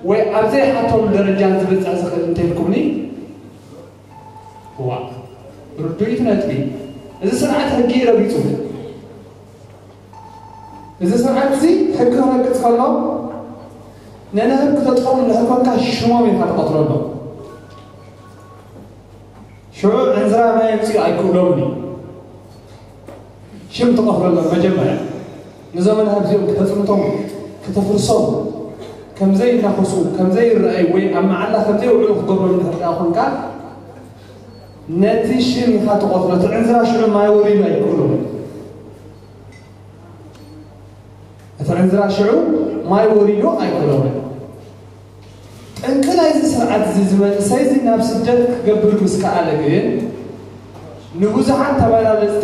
ወይ ኣብ ዘይሓተሉ ደረጃን ዝብፅሕ ዝኽእል እንተኢልኩምኒ እዋ ርዱኢት ነጥቢ እዚ ስርዓት ሕጊ እዩ ረጊፁ እዚ ስርዓት እዚ ሕጊ ክረግፅ ከሎ ነንህብ ክተጥፎም እንድሕር ኮንካ ሽሞም ኢኻ ትቐትለሎም ሽዑ ዕንዝራ ማይ ኣምፅኡ ኣይክእሎምን እዩ ሽም ትቐትለሎም መጀመርያ ንዞም ኣንሃብ እዚኦም ክተፅንቶም ክተፍርሶም ከምዘይናኸሱ ከምዘይረኣዩ ወይ ኣብ መዓላ ከምዘይውዕሉ ክገብሮም እንድሕር ደኣ ኮንካ ነቲ ሽም ኢኻ ትቐትሎ እቲ ዕንዝራ ሽዑ ማይ ወሪዱ ኣይክእሎምን እቲ ዕንዝራ ሽዑ ማይ ወሪዱ ኣይክእሎምን ጠንቂ ናይዚ ስርዓት እዚ እዚ መንእሰይ እዚ ናብ ስደት ክገብር ምስ ከኣለ ግን ንብዙሓት ተመላለስቲ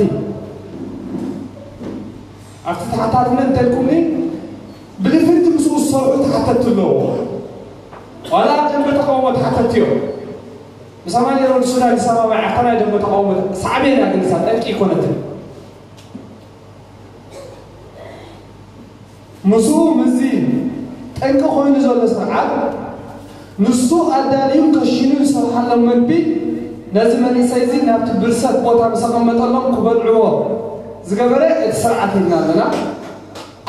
ኣብቲ ተሓታትነት እንተልኩምኒ ብልፍንቲ ምስኡ ዝሰርሑ ተሓተትቲ ኣለዎ ዋላ ኣብ ደንበ ተቃውሞ ተሓተትቲ እዮም ብሰማንያ ሮድ ሱዳን ዝሰማማዕ ኣኮና ደሞ ተቃውሞ ሳዕቤና ግን እሳ ጠንቂ ኣይኮነትን። ምስኡ ምስዚ ጠንቂ ኮይኑ ዘሎ ስርዓት ንሱ ኣዳልዩ ከሽኑ ዝሰርሓሎም መግቢ ነዚ መንእሰይ እዚ ናብቲ ብርሰት ቦታ ምስ ኣቐመጠሎም ክበልዕዎ ዝገበረ እቲ ስርዓት ኢልና ኣለና።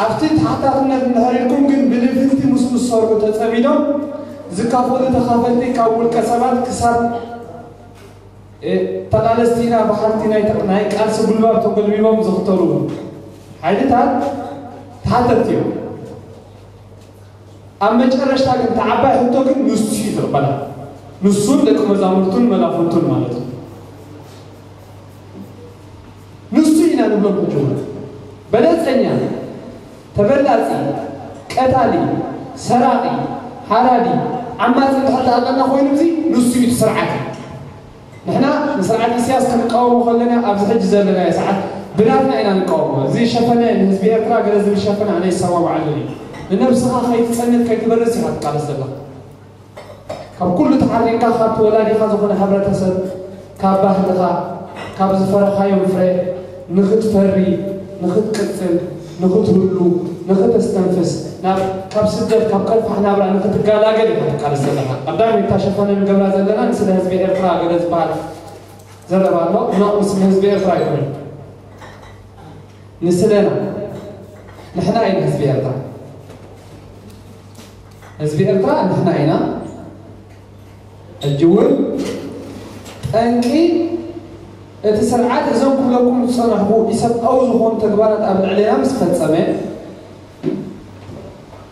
ኣብቲ ተሓታትነት እንድሕር ኢልኩም ግን ብልፍንቲ ምስኡ ዝሰርሑ ተጸሚዶም ዝካፈሉ ተኻፈልቲ ካብ ውልቀ ሰባት ክሳብ ተቓለስቲ ኢና በሃልቲ ናይ ቃልሲ ጉልባብ ተጎልቢቦም ዝኽተሉ ሓይልታት ተሓተትቲ እዮም። ኣብ መጨረሽታ ግን ተዓባይ ሕቶ ግን ንሱ እዩ ዝቕበላ። ንሱን ደቂ መዛሙርቱን መላፍንቱን ማለት እዩ። ንሱ ኢና ንብሎም ሕጂ እውን በለፀኛ፣ ተበላፂ፣ ቀታሊ፣ ሰራቂ፣ ሓራዲ፣ ዓማፂ እንድሕር ኣለና ኮይኑ እዚ ንሱ እዩ ስርዓት። ንሕና ንስርዓት ኢሳያስ ክንቃወሞ ከለና ኣብዚ ሕጂ ዘለናዮ ሰዓት ብናትና ኢና ንቃወሞ። እዚ ሸፈነ ንህዝቢ ኤርትራ ገለ ዝብል ሸፈነ ኣነ ይሰማማዓሉ እዩ። ንነብስኻ ከይትጸንት ከይትበርስ ኢኻ ትቃለስ ዘለኻ። ካብ ኩሉ ተሓሪምካ ካብቲ ወላዲኻ ዝኾነ ሕብረተሰብ ካብ ባህልኻ ካብ ዝፈረኻዮም ፍረ ንኽትፈሪ ንኽትቅጽል ንኽትህሉ ንኽተስተንፍስ ናብ ካብ ስደት ካብ ከርፋሕ ናብራ ንኽትጋላገል ኢኻ ትቃለስ ዘለኻ። ቀዳመይቲ እታ ሸፈነ ንገብራ ዘለና ንስለ ህዝቢ ኤርትራ ገለ ዝበሃል ዘረባ ኣሎ። ኖ፣ ንስለ ህዝቢ ኤርትራ ኣይኮነን። ንስለና ንሕና ኢና ህዝቢ ኤርትራ። ህዝቢ ኤርትራ ንሕና ኢና። ሕጂ እውን ጠንቂ እቲ ስርዓት እዞም ክብለኩም ዝጸናሕኩ ኢሰብኣዊ ዝኾኑ ተግባራት ኣብ ልዕሌና ምስ ፈጸመ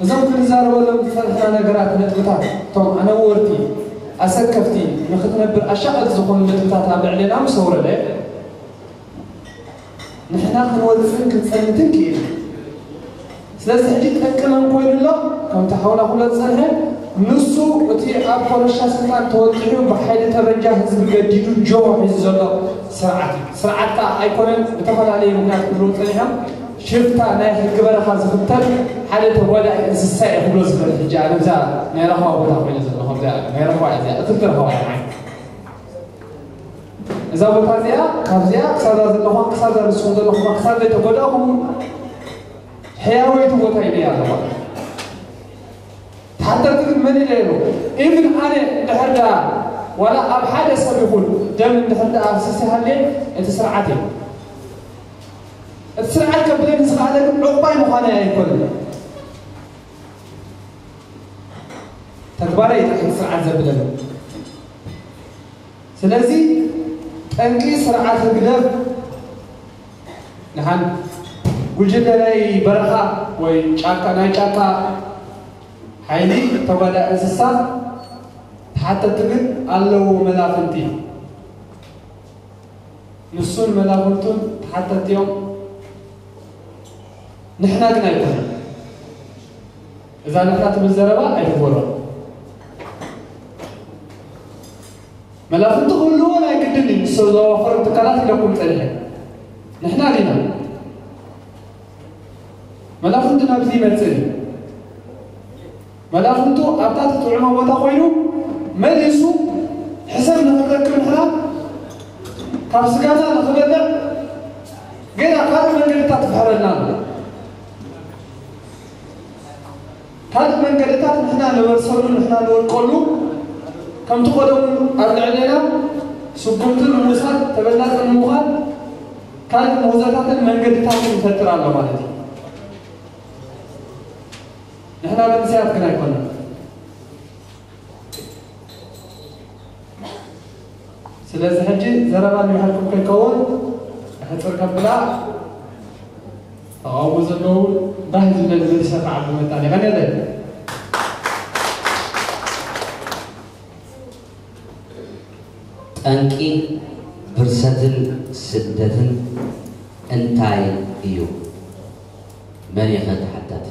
እዞም ክንዛረበሎም ዝጸንሕና ነገራት ነጥብታት እቶም ኣነወርቲ ኣሰከፍቲ ንኽትነብር ኣሻቐልቲ ዝኾኑ ነጥብታት ኣብ ልዕሌና ምስ ኣውረደ ንሕና ክንወፅን ክንፀንትን ክኢል። ስለዚ ሕጂ ጠንቂ መን ኮይኑ ኣሎ? ከምቲ ሓውና ክብሎ ዝፀንሐ ንሱ እቲ ኣብ ኮረሻ ስልጣን ተወጢሑ ብሓይሊ ጠበንጃ ህዝቢ ገዲዱ ጆሆ ሒዙ ዘሎ ስርዓት እዩ። ስርዓት ከዓ ኣይኮነን ብተፈላለየ ምክንያት ክብሉ ፀኒሖም ሽፍታ ናይ ሕጊ በረኻ ዝኽተል ሓደ ተጓዳኢ እንስሳ እየ ክብሎ ዝኽእል። ሕጂ ኣነ ብዛ ናይ ረኸባ ቦታ ኮይነ ዘለኹ ኣብዚኣ ናይ ረኸባ እያ እዚኣ እትልቲ ረኸባ እያ ንዓይ እዛ ቦታ እዚኣ ካብዚኣ ክሳብ እዛ ዘለኹዋ ክሳብ እዛ ንስኹም ዘለኹም ክሳብ ዘይተጎዳእኹም ሕያወይቲ ቦታ ኢለያ ኣለኹ። ተሓተቲ ግን መን ኢለ ኢሉ ኢቭን ኣነ እንድሕር ደኣ ዋላ ኣብ ሓደ ሰብ ይኹን ደም እንድሕር ደኣ ኣፍሲሰ ሃልየ እቲ ስርዓት እዩ። እቲ ስርዓት ከብለኒ ዝኸኣለ ግን ዕቑባይ ምዃነይ ኣይኮነን። ተግባረይ እዩ እቲ ስርዓት ዘብለኒ። ስለዚ ጠንቂ ስርዓት ህግደፍ ንሓን ጉጅለ ናይ በረኻ ወይ ጫካ ናይ ጫካ ሓይሊ ተጓዳኢ እንስሳ ተሓተቲ ግን ኣለዎ መላፍንቲ። ንሱን መላፍንቱን ተሓተቲ እዮም። ንሕና ግን ኣይኮነን። እዛ ንሕና ትብል ዘረባ ኣይትወሮ። መላፍንቲ ክህልዎ ናይ ግድን እዩ። ንሰብ ዘዋፈሮም ትካላት ኢለኩም ጸኒሐ። ንሕና ዲና መላፍንቲ ናብዚ ይመጽእ እዩ። መላፍንቱ ኣብታ ትጥዕሞ ቦታ ኮይኑ መሊሱ ሕሰብ ንኽንረክብ ንሕና ካብ ስጋና ንኽበልዕ ገና ካልእ መንገድታት ይፍሕረልና ኣሎ። ካልእ መንገድታት ንሕና ንበርሰሉ ንሕና ንወድቀሉ ከምቲ ቀደሙ ኣብ ልዕሌና ስጉምቲ ንምውሳድ ተበላፂ ንምዃን ካልእ ምህዞታትን መንገድታትን ይፈጥር ኣሎ ማለት እዩ። ንሕና መንእሰያት ግን ኣይኮነን። ስለዚ ሕጂ ዘረባ ንባዕልኩም ከይከውን ሕፅር ከብላ ተቃውሞ ዘለዉ ባህ ዝብለኒ መሊሰ ከዓ ብመጣ ይቐነለ። ጠንቂ ብርሰትን ስደትን እንታይ እዩ? መን ኢኸ ተሓታቲ?